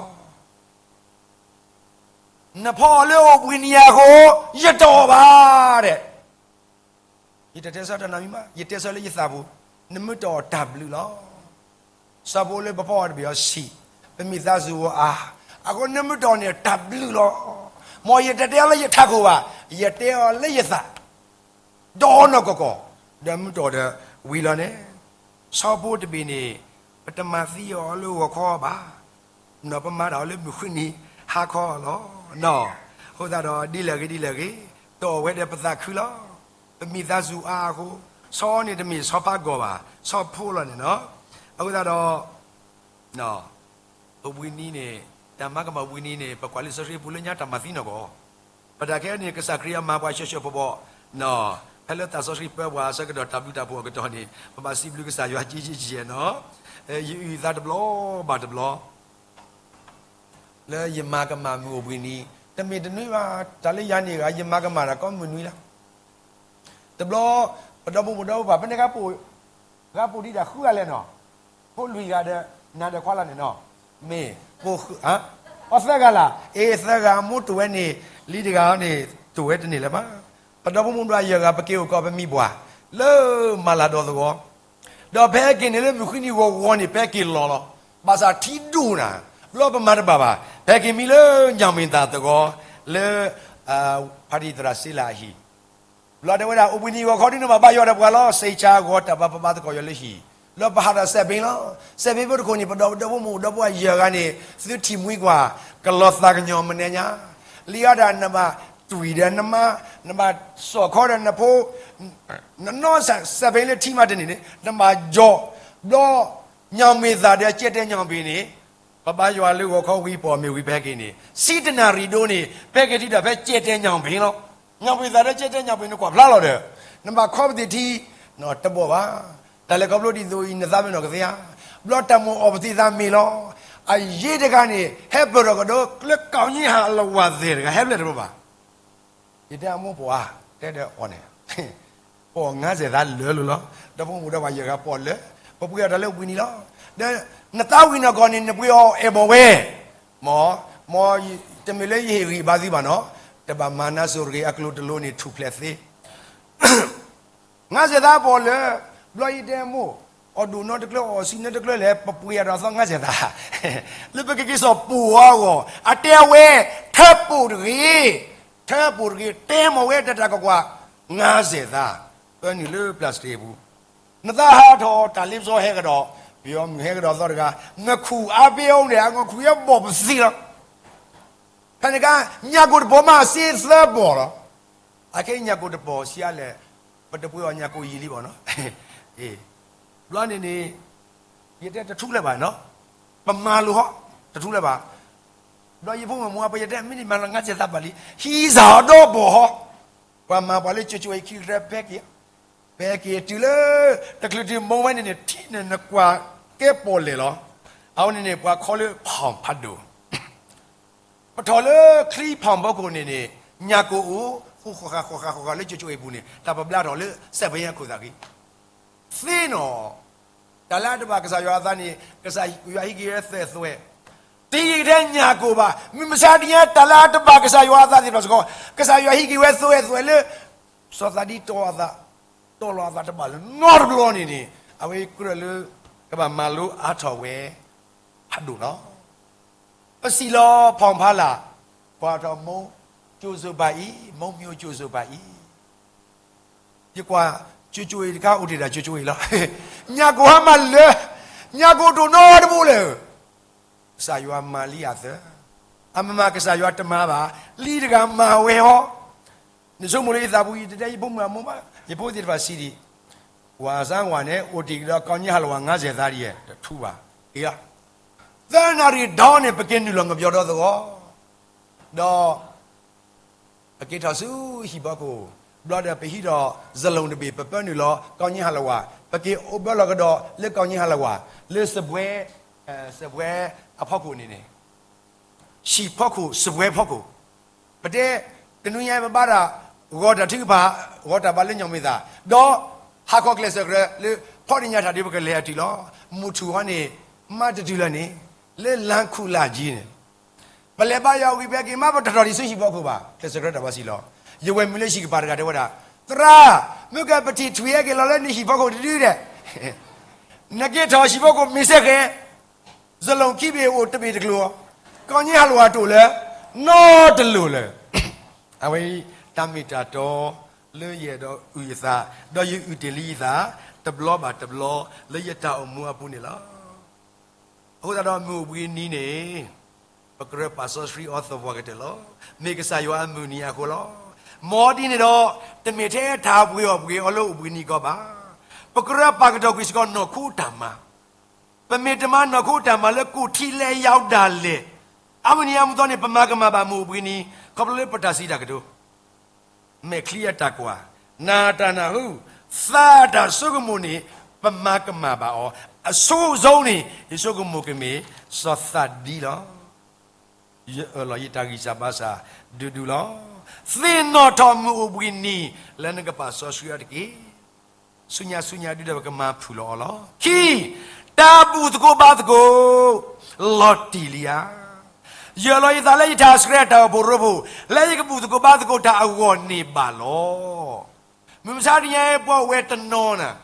နဖီအီၣ်လၢအိၣ်ဘှံးနံၤအဃိ, ယတအီၣ်ဘၣ်, တဲ ယတတဲဆၢတၢ်နီတမံၤမး, ယတဲဆၢလၢယသးပူၤ, နမ့ၢ်တအီၣ်တၢ်ဘျုးလီၤ. စီၤဖိလၢပဖီအီၣ်တဘ့ၣ်အီၤဆံး, ပမံသးစူၤအါ, အဃိနမ့ၢ်တအီၣ်န့ၣ်တၢ်ဘျုးလီၤ. မ်ယတတဲအီၤလၢယထးခိၣ်ဘၣ်, ယတဲအီၤလၢယသး, ဒီးနီၢ်ကီၢ်ကီၢ်, ဒီးမ့ၢ်တအီၣ်ဒီးဝံၤလီၤန့ၣ်, စီၤဖိတဘ့ၣ်န့ၣ်, ပတမၤသံအီၤလၢဂီၤခီဘၣ် နီၢ်ပမၤတၢ်အီၤလၢမုၢ်ဃုနံၤဟါခီလီၤ. အဃိသတးဒီးဒ်လဲၣ်ဂ့ၤဒ်လဲၣ်ဂ့ၤ, တအီၣ်ဝဲဒီးပသးခုလီၤ. ပမံသးစူၤအါအဃိ, ဆီန့ၣ်တမ့ၢ်ဆီဖးဂီၢ်ဘၣ်, ဆီဖိလီၤန့ၣ်လီၤ. အဃိသတးဒီး အိၣ်ဘှံးနံၤန့ၣ်, တၢ်မၤကမၣ်အိၣ်ဘှံးနံၤန့ၣ် ပကွၢ်လံာ်စီဆှံပူၤလၢညါတၢ်မၤသံနီၢ်ကီၢ်, ပတၢ်ခဲအံၤန့ၣ် ကစၢ်ခရံာ်အမၤပှၤဆှဲးဆှဲးဖီဖီ, ဖဲလၢသးစီဆှံပၢပှၤအဆၢကတီၢ် တၢ်ဘျုးတၢ်ဖှိၣ်အကတီၢ်န့ၣ် ပဘၣ်စံးဘျုးကစၢ်ယွၤကဲကဲကဲနီၤ. ယအုၣ်သးတဘျီဘၣ်တဘျီ လၢယမၤကမၣ်မုၢ်အိၣ်ဘှံးနံၤ, တမ့ၢ်တနွံဘၣ်, တၢ်လၢယၤန့ၣ်ဂၤ ယမၤကမၣ်တၢ်ကိးမုၢ်နွံလၢ်. တဘျီ, ပဒီပုၢ်ဝဲၢ်ဒီပုၢ်ဝဲၢ် ဖဲန့ၣ် ဂၤပိာ်ဒံးတၢ်ဃုဂၤလဲၣ်နီၤ, ဖိလွံၢ်ဂၤဒီး နၤဒီးခွါလၢ်န့ၣ်နီၤ, မ့ၢ်, အီသၢဂၤလၢ်, အ့ သၢဂၤအမိၢ်တိၢ်ဝဲန့ၣ်, လံတဂၤန့ၣ် တိၢ်ဝဲတန့ၢ်လၢၤဘၣ်. ပဒီဖိမိၢ်ပှၢ်ယဲၢ်ဂၤ ပက့ၤအိၣ်ကီးပမံပှၢ် လၢမၤလၤဒီးသဝီ, ဒီးဖဲက့ၤန့ၣ်လၢမုၢ်ဃုနံၤဂီၤဂီၤန့ၣ် ဖဲက့ၤလီၤလီၤ. ဘၣ်ဆၣ်ထံဒိၣ်နၤ, ဘျီပမၤတဘၣ်ဘၣ်. ဖဲက့ၤမံလၢညၣ်မ့ၢ်သၣ်သဝီ, လၢ ဖါတံၢ်သရၣ်စ့လးအဟံၣ် ဘျီတဲဝဲဒၣ် အိၣ်ဘှံးနံၤဂီၤခီဒုး နဘၣ်ဘါယွၤဒီးပှၤလီၤ. စ့ဆါဂီၤတၢ်ဘါ ပဘါသကိးယွၤလၢဟံၣ်, လၢပဟးဒီးစဲးဘ့လီၤ. စဲးဘ့ဖိတခိၣ်န့ၣ် ပဒီပုၢ်ဝဲၢ်မိၢ်ဒီပုၢ်ဝဲၢ်ယဲၢ်ဂၤန့ၣ် သုထံၣ်မှံကွၢ် ကလီၤသးကညီၤမနုၤညါ, လံအီဒၣ်နဘၣ်တွံၢ်ဒီးနမါ, နဘၣ်စိာ်ခီဒီးနဖိ, နနီၢ်စဲးဘ့လၢထံမးတန့ၢ်န့ၣ် နဘၣ်ယီၤ, ဘျီ ညၣ်မ့ၢ်သၣ်ဒီးကဲတဲညၣ်ဘ့ၣ်န့ၣ် ပဘါယွၤလၢဂီၤခီဝံၤ ပအီၣ်မ့ၤဝံၤ ဖဲက့ၤန့ၣ် ဆံတနၣ်ရံၣ်ဒိၣ်န့ၣ် ဖဲက့ၤတုၤဒီးဖဲကဲတဲညၣ်ဘ့ၣ်လီၤ. ညၣ်မ့ၢ်သၣ်ဒီးကဲတဲညၣ်ဘ့ၣ်န့ၣ် ကွၢ်ဖျါလီၤဒီး နဘၣ်ခီပသ့ၣ်ထံ တဘီၣ်ဘၣ်. တၢ်လဲၤခီဖျိဒ်သိးအံၤ နသးမ့ၢ်နီၢ်ကသ့ဧါ. ဘျီတၢ်မိၣ်အီၣ်ပသ့ၣ်သးမ့ၢ်လီၤ. အယ့ၣ်တဂၤန့ၣ် ဟဲပၢၢ်ထီၣ်ကဒီးလၢကီၢ်ကၠံဟးလဝါသဲးတဂၤ ဟဲဖျဲၣ်တဘျီဘၣ်. ယတဲအမိၢ်ပှၢ် တဲဒီးအီၤန့ၣ် ပအီၣ်ငါးဆယ်သားလၢာ်လီၤ. ဒီဖိမိၢ်ဒီးပှၤယဲၢ်ဂၤပအီၣ်လၢာ်, ပပှ့ၤအီၣ်တၢ်လၢအိၣ်ဘှံးနံၤလီၤ. ဒီးနသးဝံၣ်နီၢ်ကီၢ်န့ၣ် နပှ့ၤအီၣ်အဲၣ်ဘီၣ်ဝဲ, မ်, မ်တမ့ၢ်လၢယဟ့ၣ်ဂံၢ်ဘါသုဘၣ်နီၤ, တဘၣ်မၤနါစိၤတဂ့ၤ, အကျိၤတလိၤန့ၣ် ထူၣ်ဖျဲးသ့ ငါးဆယ်သားပအီၣ်လၢာ်, ဘျီယတဲအမိၢ်, အီၣ်ဒိၣ်နီတကျၢၤ အီၣ်ဆံးနီတကျၢၤလဲၣ်, ပပှ့ၤအီၣ်ဒီးအသီငါးဆယ်သား, လၢပကက့ၤစိာ်ပိာ်အီၤအဂီၢ်, အတဲဝဲ, ထၢပိာ်တဂ့ၤ, ထၢပိာ်တဂ့ၤ, တဲမီၢ်ဝဲတၢ်တၢ်ကွၢ်ကွၢ်, ငါးဆယ်သား, ပၢနုာ်လၢ plastic အပူၤ, နသးဟးထီၣ်တၢ်လ့ပစီဟဲကဒီး, ပယီၤမုၣ်ဟဲကဒီးသီတဂၤ, နခူၣ်အါဖဲအအိၣ်န့ၣ် အငီၢ်ခူၣ်ယဲဘီၣ်ပသံလီၤ. ဖဲန့ၣ်အခါ ညၣ်ကိၣ်တပီၤမးစ့သၢပီၤလီၤ. အခဲအံၤညၣ်ကိၣ်တပီၤဆံးအါလဲၣ်, ပတပှ့ၤအီၣ်ညၣ်ကိၣ်ယံာ်လံဘၣ်နီၤ. ဘျီန့ၣ်န့ၣ် ယတဲတထူလၢၤဘၣ်နီၤ, ပမၤလိာ်ဟီ, တထူလၢၤဘၣ်. ဘျီယဖိမုၣ်မါ ပယတဲမ့ၢ်ဒ်မၤလီၤငါးဆယ်သားဘၣ်လံ, ဟံးစၢ်အီၤဒီဘီၣ်ဟီ, ပှၤမၤပှၤလၢကၠိကၠိအံၤခံကတၢၢ်ဖဲက့ၤ, ဖဲက့ၤတုၤလၢ တချုးတုၤမိၢ်ဝဲန့ၣ်န့ၣ် ထံန့ၣ်နကွၢ်ကဲပီၣ်လဲၣ်လီၤ. အဝဲန့ၣ်န့ၣ် ပှၤခီလၢဖီၣ်ဖးဒိၣ် ပထီၣ်လၢချံဖီၣ်ဖီခိၣ်န့ၣ်န့ၣ် ညၣ်ကိၣ်အိၣ်, ဃိဃာ်ဃိဃာ်ဃိဃာ်လၢကၠိကၠိအံၤပူၤန့ၣ် တၢ်ပဘျါထီၣ်လၢစဲးပယဲခိၣ်သးဂ့ၤ, သ့နီၣ်, တၢ်လၢအတဘၣ်ကစၢ်ယွၤအသးန့ၣ် ကစၢ်ယွၤဟံးက့ၤဝဲသွဲၣ်သွဲၣ်, တဟံးက့ၤထဲညၣ်ကိၣ်ဘၣ်, မုၢ်မဆါတနံၤညါ တၢ်လၢအတဘၣ်ကစၢ်ယွၤအသးသ့ၣ်တဖၣ်စ့ၢ်ကီး ကစၢ်ယွၤဟံးက့ၤဝဲသွဲၣ်သွဲၣ်လၢ စီၤသးဒံတီၢ်အသး, တီၢ်လီၤအသးတဘၣ်လၢၤနီတဘျီန့ၣ်န့ၣ် အဝဲကြၢးလၢ ကဘၣ်မၤလိအါထီၣ်ဝဲ ဖးဒိၣ်လီၤ. ပစံးလီၤဖီၣ်ဖးလၢ်, ပှၤထီၣ်မိၢ်ကၠိစိၤဘၣ်အံၤ, မိၢ်မၠိကၠိစိၤဘၣ်အံၤ, ယကွၢ်ကၠိကၠိအံၤတခါအိၣ်တ့ၢ်ဒၣ်ကၠိကၠိအံၤလီၤ. ညၣ်ကိၣ်ဟါမၢ်လၢာ်, ညၣ်ကိၣ်ဒိၣ်နီတဘိလၢၤ ကစၢ်ယွၤမၤလံအသၢ, အမ့ၢ်မၤကစၢ်ယွၤတမၤဘၣ်, လံတဂၤမၤဝဲဟီ, နဆိကမိၣ်လၢယသးပူၤ ယတတဲယဖိမုၣ်အမိၢ်ဘၣ်, ယဖိသ့ၣ်တဖၣ်စံးဒံး, ဝၤစၢ်ဝၤန့ၣ် အိၣ်တ့ၢ်ကဒီးကီၢ်ကၠံဟးလၢဝၤငါးဆယ်သားဒံး, တထူဘၣ်, က့ၤလီၤ, သၢနၣ်ရံၣ်ဒီးန့ၣ် ပက့ၤနုာ်လီၤငပျီဒီသဝီ, ဒီး ပက့ၤထီၣ်ဆူဟံၣ်ဖီခိၣ်, ဘျီဒီးပဟံးဒီးစလိၣ်တဘ့ၣ် ပပၢနုာ်လီၤကီၢ်ကၠံဟးလဝါ, ပက့ၤအိၣ်ဘၢလီၤကဒီးလၢကီၢ်ကၠံဟးလဝါ, လၢစပွဲ, စပွဲအဖီခိၣ်န့ၣ်န့ၣ်, ဟံၣ်ဖီခိၣ် စပွဲဖီခိၣ်, ပတဲ, တနွံညါပဘါတၢ်, ဂီၤတၢ်ထုကဖၣ်, ဂီၤတၢ်ဘါလၢညမ့ၢ်သး, ဒီးဟးခီကျဲးစၢးကြၢးလၢ ဖီၣ်တညၣ်ထၣ်ဒ်ပကလဲၤအတုၤလီၤ. မုၢ်ထူၣ်ဟီန့ၣ်, မါတတုၤလၢန့ၣ်, လၢလါခူၣ်လၢ်ကၠံန့ၣ် ပလဲၤဘါယွၤဝံၤဖဲက့ၤ မ့ၢ်ပတထီၣ်ဒံးဆူဟံၣ်ဖီခိၣ်ဘၣ်, ကျဲးစၢးကြၢးတၢ်ဘါစံးလီၤ. ယဝဲၢ်မုၣ်လၢဟံၣ်ကပၤတဂၤတဲဝဲဒၣ်, သရၣ်, မ့ၢ်ကပထံၣ်ထွံၣ်ဟဲက့ၤလီၤလၢနဟံၣ်ဖီခိၣ်တဒုဒဲး, နက့ၤထီၣ်ဟံၣ်ဖီခိၣ်မ့ၢ်စ့ၢ်ကီး, စလိၣ်ခံဘ့ၣ်အိၣ်တဘ့ၣ်တကျိၤ, ကီၢ်ကၠံဟးလဝါတအိၣ်လၢၤ, နီတလိၤလၢၤ. အဝဲအံၤ တၢ်မ့ၢ်တၢ်တီ လၢယအဲၣ်ဒိးအုၣ်ယသး, ဒီးယအုၣ်တ့ၢ်လံယသး, တဘျီဘၣ်တဘျီ လၢယတၢ်အိၣ်မူအပူၤန့ၣ်လီၤ. အဃိသတးဒီးမုၢ်အိၣ်ဘှံးနံၤန့ၣ်, ပကြၢးပာ်စီဆှံအီၤသပှၢ်ကတၢၢ်လီၤ. မ့ၢ်ကစၢ်ယွၤအမုၢ်နံၤအဃိလီၤ. မ်ဒ်န့ၣ်ဒီး, တမ့ၢ်ထဲတၢ်ပှ့ၤအီၣ်ပှ့ၤအီလၢအိၣ်ဘှံးနံၤကီးဘၣ်. ပကြၢးပာ်ကတီၢ်ကွံာ်စ့ၢ်ကီးနီၢ်ခိတၢ်မၤ, ပမ့ၢ်တမၤနီၢ်ခိတၢ်မၤလၢကိၣ်ထံလဲယါဒၣ်လဲာ်, အဝဲန့ၣ်အမူသီန့ၣ် ပမၤကမၣ်ဘၣ်မုၢ်အိၣ်ဘှံးနံၤ, ခီဖျိလၢပတၢ်စံးတၢ်ကတိၤ မဲာ်ချံအတၢ်ကွၢ်, နၢ်တၢ်နၢ်ဟူ, သးအတၢ်ဆိကမိၣ်န့ၣ် ပမၤကမၣ်ဘၣ်အီၤ, အဆိကတၢၢ်န့ၣ် ယဆိကမိၣ်ကမ့ၢ် စီၤသးဒံလီၤ. ယအၢၣ်လီၤယတၢ်ဂံၢ်စၢ်ဘါစၢ်ဒူဒူလီၤ. သ့ၣ်နီၣ်ထီၣ်မုၢ်အိၣ်ဘှံးနံၤ လၢနကပာ်စီဆှံအီၤတက့ၢ်. ဆူညါဆူညါဒုဒီးပကမၤဖုၣ်လီၤအီၤလီၤ. ခံ, တၢ်ဘူၣ်သကိးဘါသကိး လီၤတံၢ်လံဧါ. ယၢၤလီၤယသးလၢယတၢ်ဆှၢအတၢ်အိၣ်ဖှိၣ်ရိဖှိၣ် လၢယကဘူၣ်သကိးဘါသကိးတၢ်အဂီၢ်န့ၣ်ဘၣ်လီၤ. မုၢ်မဆါတနံၤအံၤ ပှၤအိၣ်ဝဲတနီၤနၤ,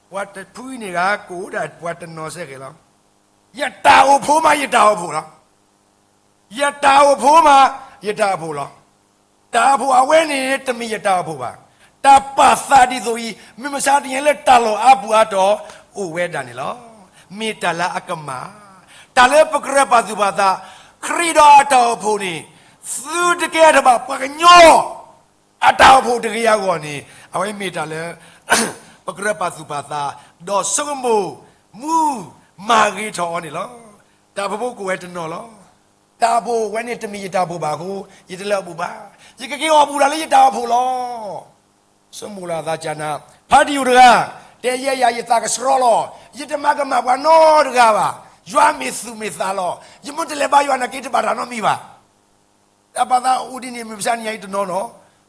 ပှၤတဖုအံၤန့ၣ်ဂ့ၤ ကအိၣ်ဒၣ်ပှၤတနီၤစဲဃဲၤလီၤ. ယတၢ်အိၣ်ဖှိၣ်မးယတၢ်အိၣ်ဖှိၣ်လီၤ. ယတၢ်အိၣ်ဖှိၣ်မး ယတၢ်အိၣ်ဖှိၣ်လီၤ. တၢ်အိၣ်ဖှိၣ်အဝဲန့ၣ် တမ့ၢ်ယတၢ်အိၣ်ဖှိၣ်ဘၣ်. တၢ်ပာ်သးဒ်သိးအံၤ မုၢ်မဆါတနံၤလၢတၢ်လီၢ်အါပူၤအါတီၤ အိၣ်ဝဲဒၣ်န့ၣ်လီၤ. မ့ၢ်တၢ်လၢအကမၣ်, တၢ်လၢပကြၢးပာ်သူၣ်ပာ်သး, ခရံာ်ဒီးအတၢ်အိၣ်ဖှိၣ်န့ၣ် သုတကဲထီၣ်ဘၣ် ပှၤကညီ အတၢ်အိၣ်ဖှိၣ်တဂ့ၤအဂီၢ်န့ၣ် အဝဲမ့ၢ်တၢ်လၢ ပကြၢးပာ်သူၣ်ပာ်သး ဒီးဆိကမိၣ် မူ မၤဂ့ၤထီၣ်အီၤန့ၣ်လီၤ. တၢ်အိၣ်ဖှိၣ်ဖိကအိၣ်ဝဲတနီၤလီၤ. တၢ်အိၣ်ဖှိၣ်ဝဲန့ၣ်တမ့ၢ်ယတၢ်အိၣ်ဖှိၣ်ဘၣ်အဃိ ယတလၢအဘူၣ်ဘၣ်. ယကက့ၤအီၣ်ဘူၣ်တၢ်လၢယတၢ်အိၣ်ဖှိၣ်လီၤ. ဆိကမိၣ်လီၤအသးကနၤ, ဖါတံၢ်အိၣ်တဂၤ တဲယဲယၤယသးကဆှီလီၤ. ယတမၤကမၣ်ပှၤနီတဂၤဘၣ်. ယွၤမ့ၢ်သူၣ်မ့ၢ်သးလီၤ. ယမ့ၢ်တလဲၤဘါယွၤန့ၣ် က့ၤတဘၣ်တၢ်နီတမံၤဘၣ်. တၢ်ပာ်သးအိၣ်ဒ်န့ၣ် မုၢ်မဆါတနံၤအံၤတနီၤနီၤ,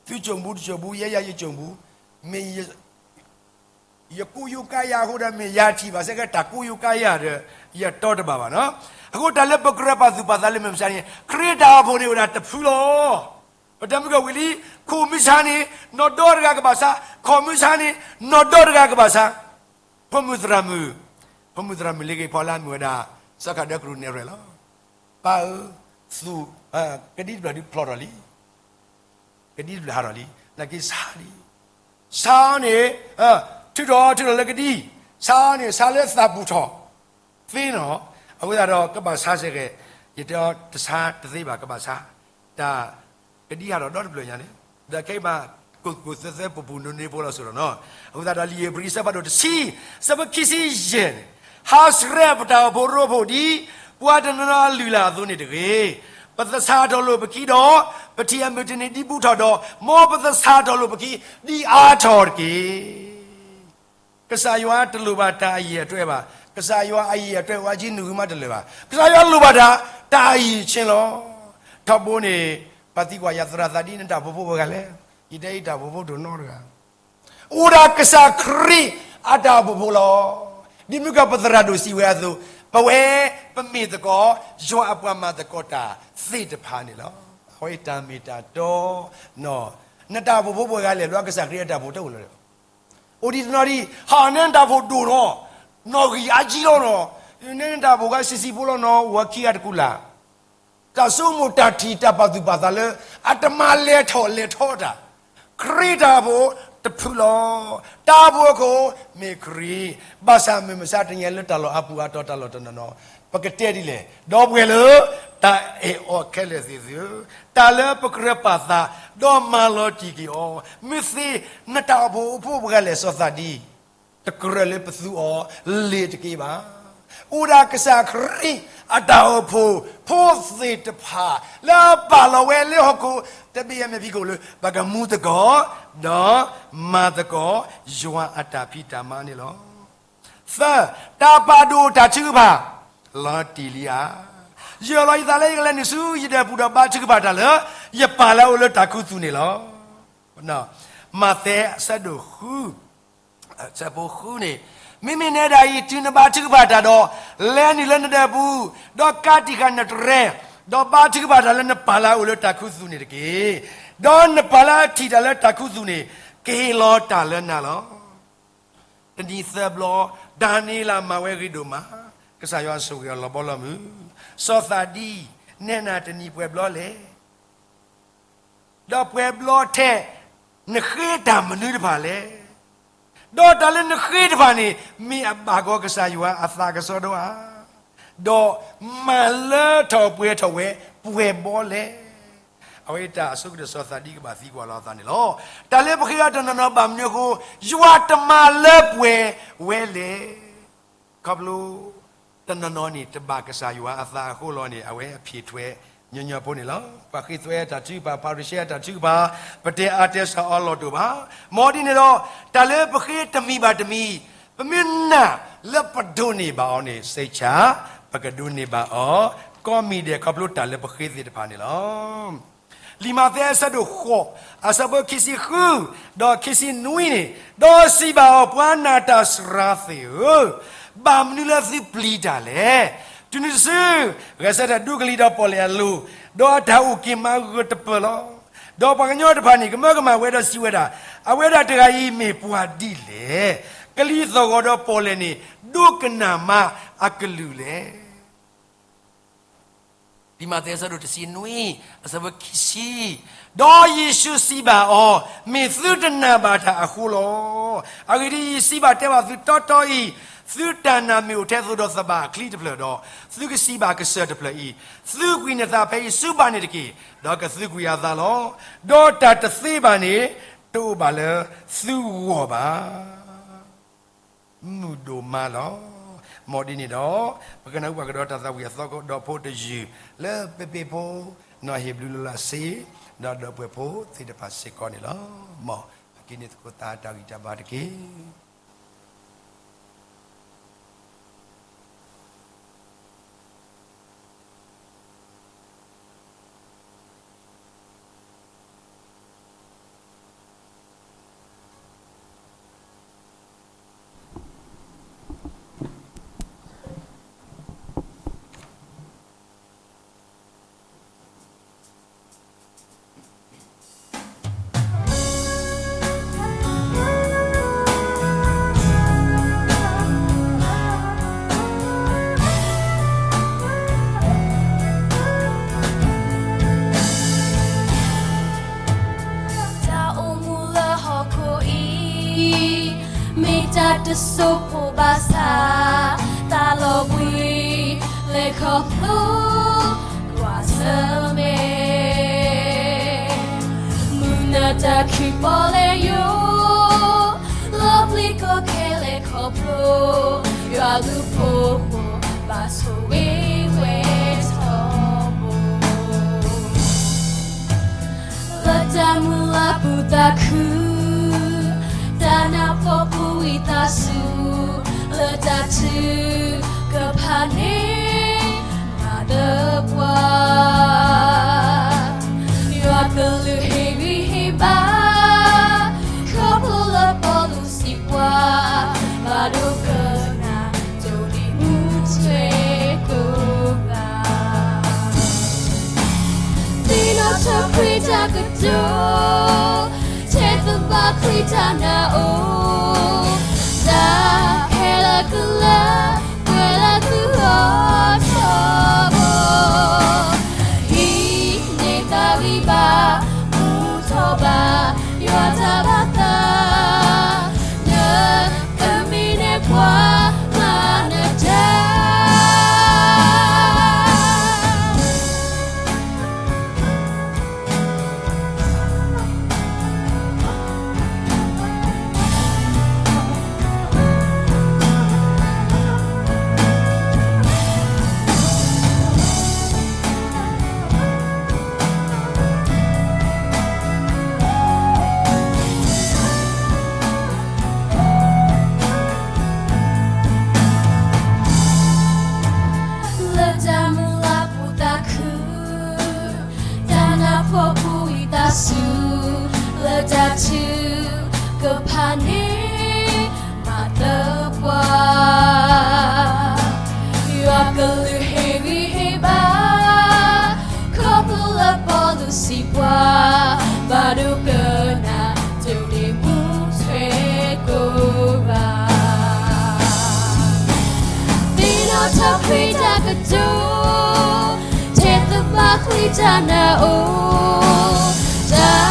သုကၠိၣ်ပူၤတကၠိၣ်ပူၤ ယဲယၤယကၠိၣ်ပူၤ, မ့ၢ် ယကူယိကါယၤအဃိဒီး မ့ၢ်ယၤထံၣ်ဘၣ်ဆၢကတီၢ်ကူယိကါယၤဒီး ယတီတဘၣ်ဘၣ်နီၤ. အဃိတၢ်လၢပကြၢးပာ်သူၣ်ပာ်သးလၢမုၢ်မဆါန့ၣ် ခရံာ်တၢ်အိၣ်ဖှိၣ်န့ၣ်အိၣ်ဒၣ်တဖုလီၤ. ပတမုၢ်ကဝံၤလံ, ခိၣ်မုၢ်ဆါန့ၣ် နီၢ်ဒီတဂၤကဘၣ်ဆါ, ခီၣ်မုၢ်ဆါန့ၣ် နီၢ်ဒီတဂၤကဘၣ်ဆါ. ဖိမုၣ်သရၣ်မုၣ်, ဖိမုၣ်သရၣ်မုၣ်လၢဂ့ၤဖီလာ်မုၣ်ဝဲဒၣ် စီၤခးဒၢကရူၢ်နဲၣ်ရွဲၣ်လီၤ. ပၢ်ဧၢ, သူၣ်, ကဒံတဖျၢၣ်ဒုးဖျီၣ်ထီၣ်လံ, ကဒံတဖျၢၣ်ဟးထီၣ်လံ, နာ်က့ဆါလံ, ဆါန့ၣ်, ထုးထီၣ်ထုးထီၣ်လၢကဒံ, ဆါန့ၣ်ဆါလၢသးပူၤထီၣ်, သ့နီၤ, အဃိသတးဒီးကဘၣ်ဆါစ့ၢ်ကီး, ယတဲအီၤတဆါတသ့ဘၣ် ကဘၣ်ဆါ, တၢ်, ကဒံဟးထီၣ်ဒီတဖျၢၣ်ညါန့ၣ်, ဒီးခဲအံၤဘၣ်, ကိၢ်ကိၢ်သၢသၢပူၤပူၤနိန့ဖိလီၤစိၤလီၤနီၤ, အဃိသတးဒီးလံာ်ဧ့ၤဘြံၤအဆၢဖးဒိၣ်တဆံ, ဆၢဖိခံဆံယဲၢ်န့ၣ်, ဟးဆှဲးပတၢ်အိၣ်ဖှိၣ်ရိဖှိၣ်ဒ် ပှၤတနီၤနီၤအလုၢ်အလၢ်အသိးန့ၣ်တဂ့ၤ. ပသဆၣ်ထီၣ်လိာ်ပခံဒီး, ပထံၣ်အမုၢ်တနံၤဒ်ဘူးထီၣ်ဒီး, မ်ပသဆၣ်ထီၣ်လိာ်ပခံဒ်အါထီၣ်တက့ၢ်. ကစၢ်ယွၤတလိၣ်ဘၣ်တၢ်အယံာ်အတွဲဘၣ်. ကစၢ်ယွၤအယံာ်အတွဲအိၣ်အါကံနုာ်ဂံၢ်မးတလၢာ်ဘၣ်. ကစၢ်ယွၤလိၣ်ဘၣ်တၢ်, တၢ်အယံာ်ဆ့လီၤ. ထီဘိန့ၣ်, ပှၤသံကွၢ်ယၤသရၣ်သးဒ်နတၢ်အိၣ်ဖှိၣ်ဖိပှဲၤဂၤလဲၣ်. ယတဲယတၢ်အိၣ်ဖှိၣ်ဖိဒိၣ်နီတဂၤ အိၣ်ဒၣ်ကစၢ်ခရံာ်အတၢ်အိၣ်ဖှိၣ်ဖိလီၤ. ဒ်မုၢ်ကီၢ်ပသရၣ်ဒိၣ်စံးဝဲအသိး, ပဝဲပမ့ၢ်သကိး, ယွၤအပှၤမၤသကိးတၢ်သ့ၣ်တဖၣ်န့ၣ်လီၤ. အဝဲတၢ်မ့ၢ်တၢ်တီ, နတၢ်အိၣ်ဖှိၣ်ဖိပှဲၤဂၤလဲၣ် လၢကစၢ်ခရံာ်အတၢ်အိၣ်ဖှိၣ်တအိၣ်လၢၤ အိၣ်ဒံးတနီၤဒံး, ဟးနဲနတၢ်အိၣ်ဖှိၣ်ဒိၣ်နီၤ, နီၣ်ဂံၢ်အါကံလီၤနီၤ, နဲနတၢ်အိၣ်ဖှိၣ်ဂၤဆံးဆံးဖိလီၤနီၤ, အိၣ်ဝဲခံဂၤတကူၣ်လၢ်, တၢ်ဆိကမိၣ်တၢ်ထံၣ်တၢ်ပာ်သူၣ်ပာ်သးလၢ အတမၤလဲၤထီၣ်လဲၤထီတၢ်, ခရံာ်တၢ်အိၣ်ဖှိၣ်တဖုလီၤ. တၢ်အိၣ်ဖှိၣ်အခိၣ်မ့ၢ်ခရံာ်, ဘၣ်ဆၣ်မုၢ်မဆါတနံၤလၢတၢ်လီၢ်အါပူၤအါတီၤတၢ်လီၢ်တနီၤနီၤ, ပကတဲဒ်လဲၣ်, ဒီပုၢ်ဝဲၢ်လၢ တၢ်အဲၣ်အီၤခဲလၢာ်သ့ၣ်သုဧၢ, တၢ်လၢပကြၢးပာ်သး, ဒီးမၤလီၤတံၢ်က့ၤအီၤ, မ့ၢ်သ့နတၢ်အိၣ်ဖှိၣ်ဖိပှဲၤဂၤလဲၣ်စီၤသးဒံ, တကြၢးလၢပသူအီၤလ့ၤတက့ၢ်ဘၣ်. အိၣ်ဒၣ်ကစၢ်ခရံာ်အတၢ်အိၣ်ဖှိၣ်ဖိသ့ၣ်တဖၣ် လၢအပာ်လီၤဝဲလၢဟီၣ်ခိၣ်တဘ့ၣ်အမဲာ်ဖံးခိၣ်လၢ ပကမူသကိး, ဒီးမၤသကိးယွၤအတၢ်ဖံးတၢ်မၤန့ၣ်လီၤ. သၢ, တၢ်ပာ်ဒိၣ်တၢ်ထုကဖၣ် လီၤတံၢ်လံဧါ. ယၢၤလီၤယသးလၢယကလဲၤနုာ်ဆူယဒၢးပူၤဒီးဘါထုကဖၣ်တၢ်လၢ ယပာ်လၢအအိၣ်လၢတၢ်ခူသူၣ်န့ၣ်လီၤ. မးသဲအဆၢဒိၣ်ဃု အဆၢဖိဃုန့ၣ်, မ့မ့ၢ်နဲဒၣ်အံၤ တုၤနဘါထုကဖၣ်တၢ်ဒီး, လဲၤနုာ်လၢနဒၢးပူၤ, ဒီးကးတံာ်ဃာ်နတြဲၤ, ဒီးဘါထုကဖၣ်တၢ်လၢနပာ်လၢအအိၣ်လၢတၢ်ခူသူၣ်န့ၣ်တက့ၢ်. ဒီးနပာ်လၢအထံၣ်တၢ်လၢတၢ်ခူသူၣ်န့ၣ်, ကဟ့ၣ်လီၤတၢ်လၢနၤလီၤ. တနံၤသၢဘျီ, ဒၤနံးယ့လးမၤဝဲဂ့ၤဒိၣ်မး, ကစၢ်ယွၤဆိၣ်ဂ့ၤအီၤလီၤဘီလီၤမုၢ်, စီၤသးဒံ, နဲနၤတနံၤပှဲၤဘျီလဲၣ်. ဒီးပှဲၤဘျီထဲ, နဃ့တၢ်မနုၤတဖၣ်လဲၣ်. ဒီးတၢ်လၢနဃ့တဖၣ်န့ၣ် မ့ၢ်အဘၣ်ကီကစၢ်ယွၤအသးကစီဒီဧါ. ဒီးမၤလၢထီၣ်ပှဲၤထီၣ်ဝဲပှဲၤဘျီလဲၣ်. အဝဲတၢ်အဆိကတၢၢ်စီၤသးဒံကဘၣ်သံကွၢ်လီၤအသးန့ၣ်လီၤ. တၢ်လၢပဃ့အီၤတနီၤနီၤဘၣ်မနုၤအဃိ ယွၤတမၤလၢပှဲၤဝဲလဲၣ်. ခီဖျိ တနီၤနီၤန့ၣ် တဘၣ်ကစၢ်ယွၤအသးအဃိလီၤန့ၣ် အဝဲအဖံးထွဲညီညီဖိန့ၣ်လီၤ. ပှၤဃ့သွဲအတၢ်ထုကဖၣ်, ဖၤရံၤၡဲအတၢ်ထုကဖၣ်, ပတဲအါတဲစှၤအီၤလီၢ်တအိၣ်ဘၣ်. မ်ဒ်န့ၣ်ဒီး တၢ်လၢပဃ့တမံၤဘၣ်တမံၤ, ပမ့ၢ်နာ်လၢပဒိးန့ၢ်ဘၣ်အီၤန့ၣ် စိတ်ချ, ပကဒိးန့ၢ်ဘၣ်အီၤ, ကိးမံၤဒဲးခီဖျိတၢ်လၢပဃ့သ့ၣ်တဖၣ်န့ၣ်လီၤ. လံာ်မးသဲအဆၢဒိၣ်ဃိး, အဆၢဖိခံဆံဃု, ဒီးခံဆံနွံန့ၣ်, ဒီးစံးဘၣ်အီၤ, ပှၤနာ်တၢ်စှၤသ့ၣ်ဧၢ, ဘၣ်မနုၤလၢသုပျံၤတၢ်လဲၣ်. တုၤနုၤတစု, ဂဲၤဆၢထၢၣ်ဒူကလံၤဒီးပီၣ်လဲၣ်အလိၤ, ဒီးအတၢ်အိၣ်က့ၤမၤဂၢၢ်တပၢၢ်လီၤ. ဒီးပှၤကညီတဖၣ်န့ၣ် ကမၢကမၣ်ဝဲဒီးစံးဝဲဒၣ်, အဝဲဒၣ်တဂၤအံၤမ့ၢ်ပှၤဒ်လဲၣ်. ကလံၤသီၣ်ဂီၤဒီးပီၣ်လဲၣ်န့ၣ် ဒိကနၣ်မးအကလုၢ်လဲၣ်. လံာ်မးသဲအဆၢဒိၣ်တဆံနွံ, အဆၢဖိခံဆံ, ဒီးယ့ၣ်ၡူးစံးဘၣ်အီၤ, မ့ၢ်သုတနာ်ဘၣ်တၢ်အဃိလီၤ. အဂ့ၢ်ဒ်အံၤ, ယစံးဘၣ်တဲဘၣ်သုတီတီအံၤ, သုတၢ်နာ်မ့ၢ်အိၣ်ထဲသိးဒီးသဘၣ်အချံတဖျၢၣ်ဒီး, သုကစံးဘၣ်ကစၢၢ်တဖျၢၣ်အံၤ, သုကွံာ်နသးဖဲအံၤဆူဘၣ်န့ၣ်တက့ၢ်, ဒီးကသုကွံာ်အသးလီၤ. ဒီးတၢ်တသ့ဘၣ်န့ၣ်တအိၣ်ဘၣ်လၢသုဂီၢ်ဘၣ်. မုာ်ဒိၣ်မးလီၤ. မ်ဒ်န့ၣ်ဒီး, ပကနၢ်ဟူဘၣ်ကဒီးတၢ်သးဝံၣ်အသီကဒီးဖိတယုၢ် လၢပပ့ၤဖိ နီၢ်ဟ့ၣ်ဘျုးလီၤလးစ့, ဒီးဒီပုၢ်ဝဲၢ်ဖိသ့ၣ်တဖၣ်စ့ၢ်ကီးန့ၣ်လီၤ. မ်အက့ၤန့ၢ်သကိးသးတၢ်ဂံၢ်တၢ်ဘါတက့ၢ်. တၢ်အိၣ်မူလၢဟီၣ်ခိၣ်အံၤ မ့ၢ်တၢ်တစိၢ်ဖိဘၣ်ဆၣ်, တၢ်လီၤဘှံးလဲၤခီဖျိ ကွၢ်ဆၢၣ်မဲာ် မုၢ်နၤတၢ်ခံးပီလဲၣ်ယိာ်, လီၤပျံၤကီၢ်ခဲလဲၣ်ခီဖျိ ယွၤဘျုးဖှိၣ် ဘၣ်ဆိၣ်ဂ့ၤဝဲထီဘိ လၢတၢ်မုၢ်လၢ်ပူၤသးခု, တၢ်နးဖှီၣ်ပူၤဝံသးစူၤ, လၢတၢ်ထုကဖၣ်န့ၣ် မၤသပှၢ်, ယွၤကလုၢ်ဟ့ၣ်ဂံၢ်ဟ့ၣ်ဘါ, ခီဖျိလၢပီလူးစံးပှၤ, ဘၣ်ဒိကနၣ် ဒိးန့ၢ်မူထွဲကိးဂၤ, သ့ၣ်နီၣ်ထီၣ်ခရံာ်တၢ်ကတိၤ, ထဲသမါခရံာ်တၢ်နာ်အိၣ်, တၢ်ခဲလၢာ်ကလၢ ကွဲးလၢသုဂီၢ်ထီဘိ, ဟံးန့ၢ်သးဂံၢ်ဘါ, ဘူၣ်ထီၣ်ဘါ ယွၤတၢ်ဘၣ်သး, နကမ့ၢ်နဲပှၤမၤနၢၤတၢ် လၢတၢ်မုၢ်လၢ်ပူၤသးခု, တၢ်နးဖှီၣ်ပူၤဝံသးစူၤ, လၢတၢ်ထုကဖၣ်န့ၣ် မၤသပှၢ်, ယွၤကလုၢ်ဟ့ၣ်ဂံၢ်ဟ့ၣ်ဘါ, ခီဖျိလၢပီလူးစံးပှၤ, ဘၣ်ဒိကနၣ် ဒိးန့ၢ်မူထွဲကိးဂၤ, သ့ၣ်နီၣ်ထီၣ်ခရံာ်တၢ်ကတိၤ, ထဲသမါခရံာ်တၢ်နာ်အိၣ်, တၢ်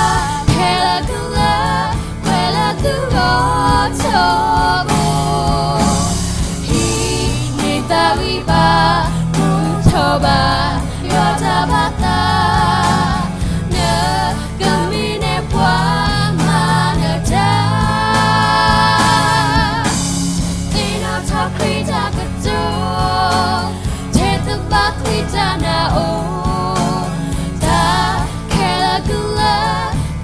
ခဲလၢာ်ကလၢ ကွဲးလၢသုဂီၢ်ထီဘိ, ဟံးန့ၢ်သးဂံၢ်ဘါ, ဘူၣ်ထီၣ်ဘါ ယွၤတၢ်ဘၣ်သး, နကမ့ၢ်နဲပှၤမၤနၢၤတၢ်, သ့ၣ်နီၣ်ထီၣ်ခရံာ်တၢ်ကတိၤ, ထဲသမါခရံာ်တၢ်နာ်အိၣ်, တၢ်ခဲလၢာ်ကလၢ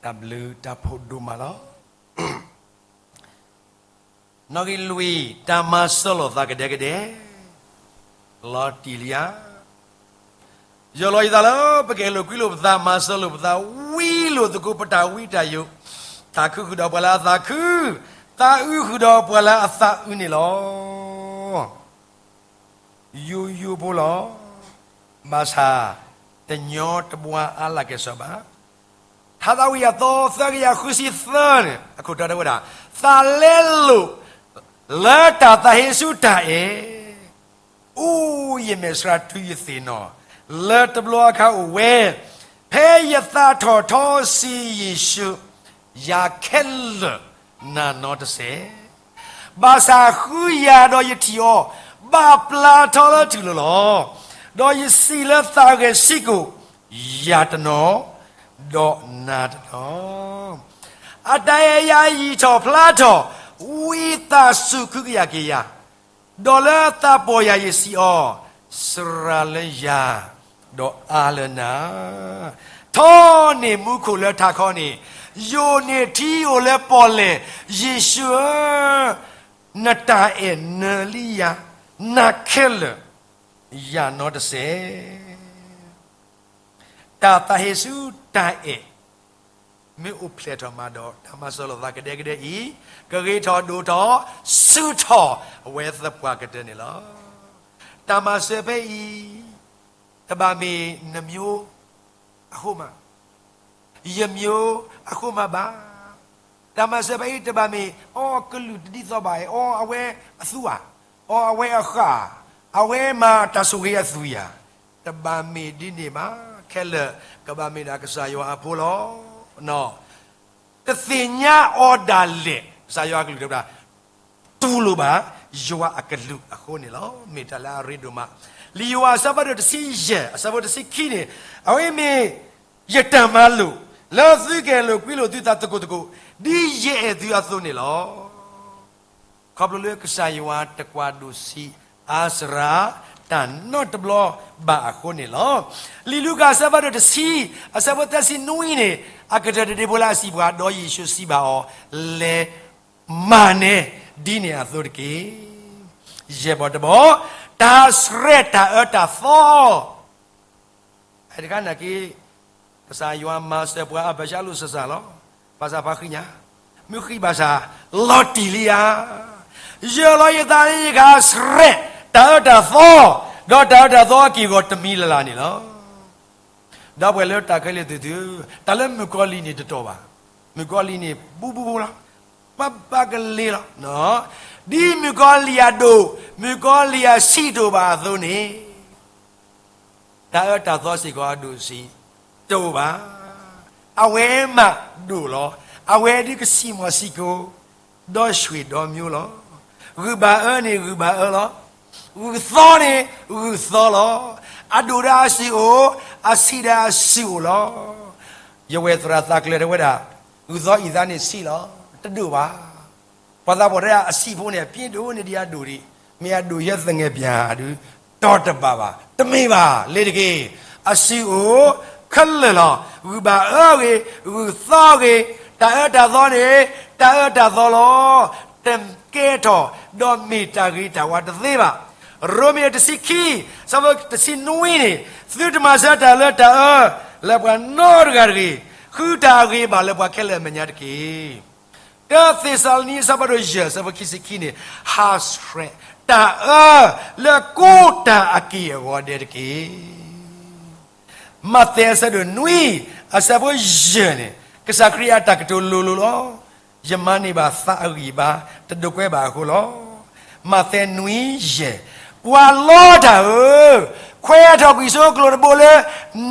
တၢ်ဘျုးတၢ်ဖှိၣ်ဒိၣ်မးလီၤ. နီၣ်ဂံၢ်လွံၢ်, တၢ်မၤစၢၤလိာ်သးကဒဲကဒဲ, လီၤတံၢ်လံဧါ. ယလီၤယသးလၢပကအဲၣ်လိာ်ကွံလိာ်ပသး, မၤစၢၤလိာ်ပသး, ဝံလိာ်သကိးပတၢ်ဝံတၢ်ယိာ်, သးခုဃုာ်ဒီးပှၤလၢအသးခု, သးအုးဃုာ်ဒီးပှၤလၢအသးအုးန့ၣ်လီၤ. ယိယိဖိလီၤ. ဘၣ်ဆၣ်တညီတဘှါအါလၢ်ကဲၣ်ဆိးဘၣ်. ထါသးဝံၣ်အသီသၢကယၤဃုဆံသၢန့ၣ် အခိၣ်တီတဲဝဲဒၣ်, သးလဲလိာ်လၢတၢ်သးဟ့ဆူတၢ်အဲၣ်, အိၣ်ယမဲာ်ဆှးတုၤယသ့ၣ်နီၣ်, လၢတဘျီအခါအိၣ်ဝဲ, ဖဲယသးထီၣ်ထီစံးယ့ၣ်ၡူး, ယၤခဲလၢာ်နၤနီတစဲး ဘၣ်ဆၣ်ဃုယၤဒီးယထံၣ်အီၤ, ဘၣ်ပျၢ်ထီလၢထူၣ်လိၤလီၤ. ဒီးယစံးလၢသးဂဲၤဆံးကိာ်, ယၤတနီၤ, ဒီးနၤတနီၤ. အတၢ်အဲၣ်ယၤယံာ်ထီၣ်ဖျါထီၣ်, ဝံသးစူၤခုကယာ်က့ၤယၤ, ဒီးလၢသးပီၢ်ယၤယစံးအီၤ, စှၤလၢယၤ, ဒီးအါလၢနၤ. ထီန့ၢ်မူခိၣ်လၢထးခီန့ၣ်, ယိာ်န့ၢ်ထံအိၣ်လၢပီၣ်လဲၣ်, ယ့ၣ်ၡူးဧၢ, နတၢ်အဲၣ်နၢၤလံယၤ, နၤခဲလၢာ်, ယၤနီတစဲး. တၢ်သးဟ့ဆူတၢ်အဲၣ် မ့ၢ်အိၣ်ဖျဲၣ်ထီၣ်မးဒီး တၢ်မၤစၢၤလိာ်သးကဒဲကဒဲအံၤ, ကဂ့ၤထီၣ်ဒိၣ်ထီၣ်ဆူၣ်ထီၣ်အဝဲသပှၢ်ကတၢၢ်န့ၣ်လီၤ. တၢ်မၤစၢၤဖဲအံၤ, တဘၣ်မ့ၢ်နမျိုးအဃိမး, ယမျိုးအဃိမးဘၣ်. တၢ်မၤစၢၤဖဲအံၤတဘၣ်မ့ၢ် အီ ကလုာ်တဒ်သိးဘၣ်အံၤ, အီ အဝဲအသူဧါ, အီ အဝဲအဃၣ်ဧါ, အဝဲမၤတၢ်ဆိၣ်ဂ့ၤအသွံၣ်ဧါ, တဘၣ်မ့ၢ်ဒ်န့ၣ်ဘၣ်. ခဲလၢာ်ကဘၣ်မ့ၢ်ဒၣ်ကစၢ်ယွၤအဖိလီၤ. တသ့ၣ်ညါအီၤဒၣ်လဲာ်, ကစၢ်ယွၤအကလုၢ်တဲဝဲဒၣ်, တူၢ်လိာ်ဘၣ်ယွၤအကလုၢ်အဃိန့ၣ်လီၤ. မ့ၢ်တၢ်လၢအရ့ဒိၣ်မး. လံာ်ယိၤဟၣ်အဆၢဖးဒိၣ်တဆံယဲၢ် အဆၢဖိတဆံခံန့ၣ်, အဝဲမ့ၢ်ယတၢ်မၤလိာ်, လၢသုကအဲၣ်လိာ်ကွံလိာ်သုသးသကိးသကိး, ဒ်ယအဲၣ်သုအသိးန့ၣ်လီၤ. ခီဖျိလၢကစၢ်ယွၤတကွၢ်ဒိၣ်ဆံးအါစှၤ တၢ်နီတဘျီဘၣ်အဃိန့ၣ်လီၤ. လံာ်လူၤကၣ်အဆၢဖးဒိၣ်တဆံ အဆၢဖိသၢဆံနွံန့ၣ်, အကတၢၢ်တဒ့ဖိလၢအစံးပှၤ, ဒီးယ့ၣ်ၡူးစံးဘၣ်အီၤ, လဲၤမၤနၢၤဒ်န့ၣ်အသိးတက့ၢ်. ယဲၢ်ဘီတဘီ, တၢ်ဆှဲးတၢ်အၢတၢ်သီ တခါနာ်က့, ကစၢ်ယွၤမၤစၢၤပှၤအဘၢၣ်စၢ်လိာ်စၢ်စၢ်လီၤ. ဘၣ်ဆၣ်ပှၤဃံညါ, မ့ၢ်ဃံဘၣ်ဆၣ်, လီၤတံၢ်လံဧါ. ယၢၤလီၤယသးလၢယကဟးဆှဲးတၢ်အၢတၢ်သီ, ဒီးတၢ်အၢတၢ်သီအက့ၢ်အဂီၤတမံၤလၢ်လၢ်န့ၣ်လီၤ. ဒီပုၢ်ဝဲၢ်လၢတၢ်ခဲလၢာ်သ့ၣ်သုဧၢ, တၢ်လၢမုၣ်ကီၤလံၢ်န့ၣ်တတီၢ်ဘၣ်. မုၣ်ကီၤလံၢ်န့ၣ် ဘူးဘူးဘူးလီၤ, ပၢ်ပၢ်ကလ့လီၤ. ဒ်မုၣ်ကီၤလံၢ်အဒိၣ်, မုၣ်ကီၤလံၢ်အဆံးတအိၣ်ဘၣ်အသိးန့ၣ် တၢ်အၢတၢ်သီစ့ၢ်ကီးအဒိၣ်ဆံးတအိၣ်ဘၣ်. အဝဲမးဒိၣ်လီၤ. အဝဲဒုးကဆံးမီၤဆံးကိၤ, ဒီဆွ့ၣ်ဒီမျိုးလီၤ. ဂုၢ်ဘၣ်အၢန့ၣ်ဂုၢ်ဘၣ်အၢလီၤ. ဂုၢ်သီန့ၣ်ဂုၢ်သီလီၤ. အဒိၣ်ဒီးအဆံးအိၣ်, အဆံးဒီးအဆံးအိၣ်လီၤ. ယဝဲၢ်သရၣ်သးကျၢၤတဲဝဲဒၣ်, ဂုၢ်သီအံၤသးန့ၣ်ဆံးလီၤ, တဒိၣ်ဘၣ်. ပှၤသးပှၢ်တဲဒၣ်အဆံးဖိန့ၣ် အပြ့ဒိၣ်န့ၢ်ဒံးအဒိၣ်ဒံး, မ့ၢ်အဒိၣ်ယဲသငဲၣ်ပၠၣ်ဒုး, တီတဘၣ်ဘၣ်, တမ့ၢ်ဘၣ်, လ့ၤတက့ၢ်. အဆံးအိၣ်ခဲလၢာ်လီၤ. ဂုၢ်ဘၣ်အၢဂ့ၤ, ဂုၢ်သီဂ့ၤ, တၢ်အၢတၢ်သီန့ၣ်, တၢ်အၢတၢ်သီလီၤ. တကဲထီၣ်, ဒီးမ့ၢ်တၢ်ဂ့ၤတၢ်ဝါတသ့ဘၣ်. ရိမ့ၤတဆံခံ, ဆၢဖိတဆံနွံန့ၣ်, သုတမၤဆၢတၢ်လၢတၢ်အၢ, လၢပှၤနီတဂၤတဂ့ၤ, ဃုတၢ်အဂ့ၤဘၣ်လၢပှၤခဲလၢာ်အမဲာ်ညါတက့ၢ်. တၢသ့းစၤလနံ အဆၢဖးဒိၣ်ယဲၢ် အဆၢဖိခံဆံခံန့ၣ်, ဟးဆှဲးတၢ်အၢ လၢကိးတၢ်အက့ၢ်အဂီၤဒဲးတက့ၢ်. မးသဲ အဆၢဒိၣ်နွံ အဆၢဖိယဲၢ်န့ၣ်, ကစၢ်ခရံာ်အတၢ်ကတိၤလိၤလိၤလီၤ. ယမၤန့ၢ်ဘၣ်သးအဂံၢ်အဘါ, တဒိးကွဲဘၣ်အဃိလီၤ. မးသဲနွံယဲၢ်, ပှၤလီတၢ်ဧၢ, ခွဲးထီၣ်ကွံာ်ဆိကျိာ်တဘိလၢ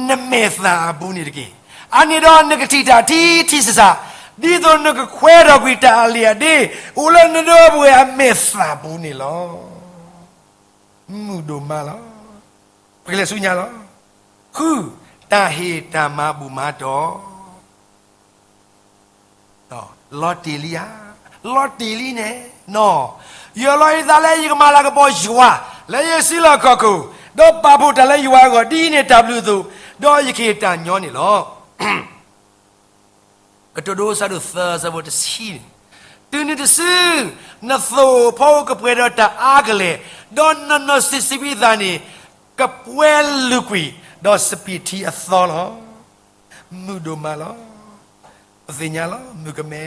နမဲာ်သၣ်အပူၤန့ၣ်တက့ၢ်. အန့ၣ်ဒီးနကထံၣ်တၢ်ထံထံဆးဆး, ဒ်သိးနကခွဲးထီၣ်ကွံာ်တၢ်အလံာ်အဒ့, အိၣ်လၢနဒီပုၢ်ဝဲၢ်အမဲာ်သၣ်ပူၤန့ၣ်လီၤ. မုာ်ဒိၣ်မးလီၤ. ပကလဲၤဆူညါလီၤ. ဃု, တၢ်ဟ့ၣ်တၢ်မၤဘူၣ်မၤတီၢ် လီၤတံၢ်လံဧါ. လီၤတံၢ်လံန့ၣ်, ယၢၤလီၤယသးလၢယကမၤလၤကပီၤယွၤ, လၢယစုလီၢ်ခီၣ်ခိၣ်, ဒီးပာ်ဖှိၣ်တၢ်လၢယွၤအဂီၢ်, ဒ်အံၤန့ၣ်တၢ်ဘျုးအသိး, ဒီးယကဟ့ၣ်တၢ်ညီန့ၣ်လီၤ. ကတိၤဒိ ဆၢဒိၣ်သၢ ဆၢဖိတဆံန့ၣ်, တုၤနုၤတစု နသိၣ်ဖီအိၣ်ကပှဲၤဒီးတၢ်အါကလဲာ်, ဒီးနနီၢ်စံးစံးဝံသးန့ၣ် ကပှဲၤလုာ်ကွံာ်ဒီးစပံးထံအသီလီၤ. မုာ်ဒိၣ်မးလီၤ. ပသ့ၣ်ညါလီၤ မုၣ်ကမဲ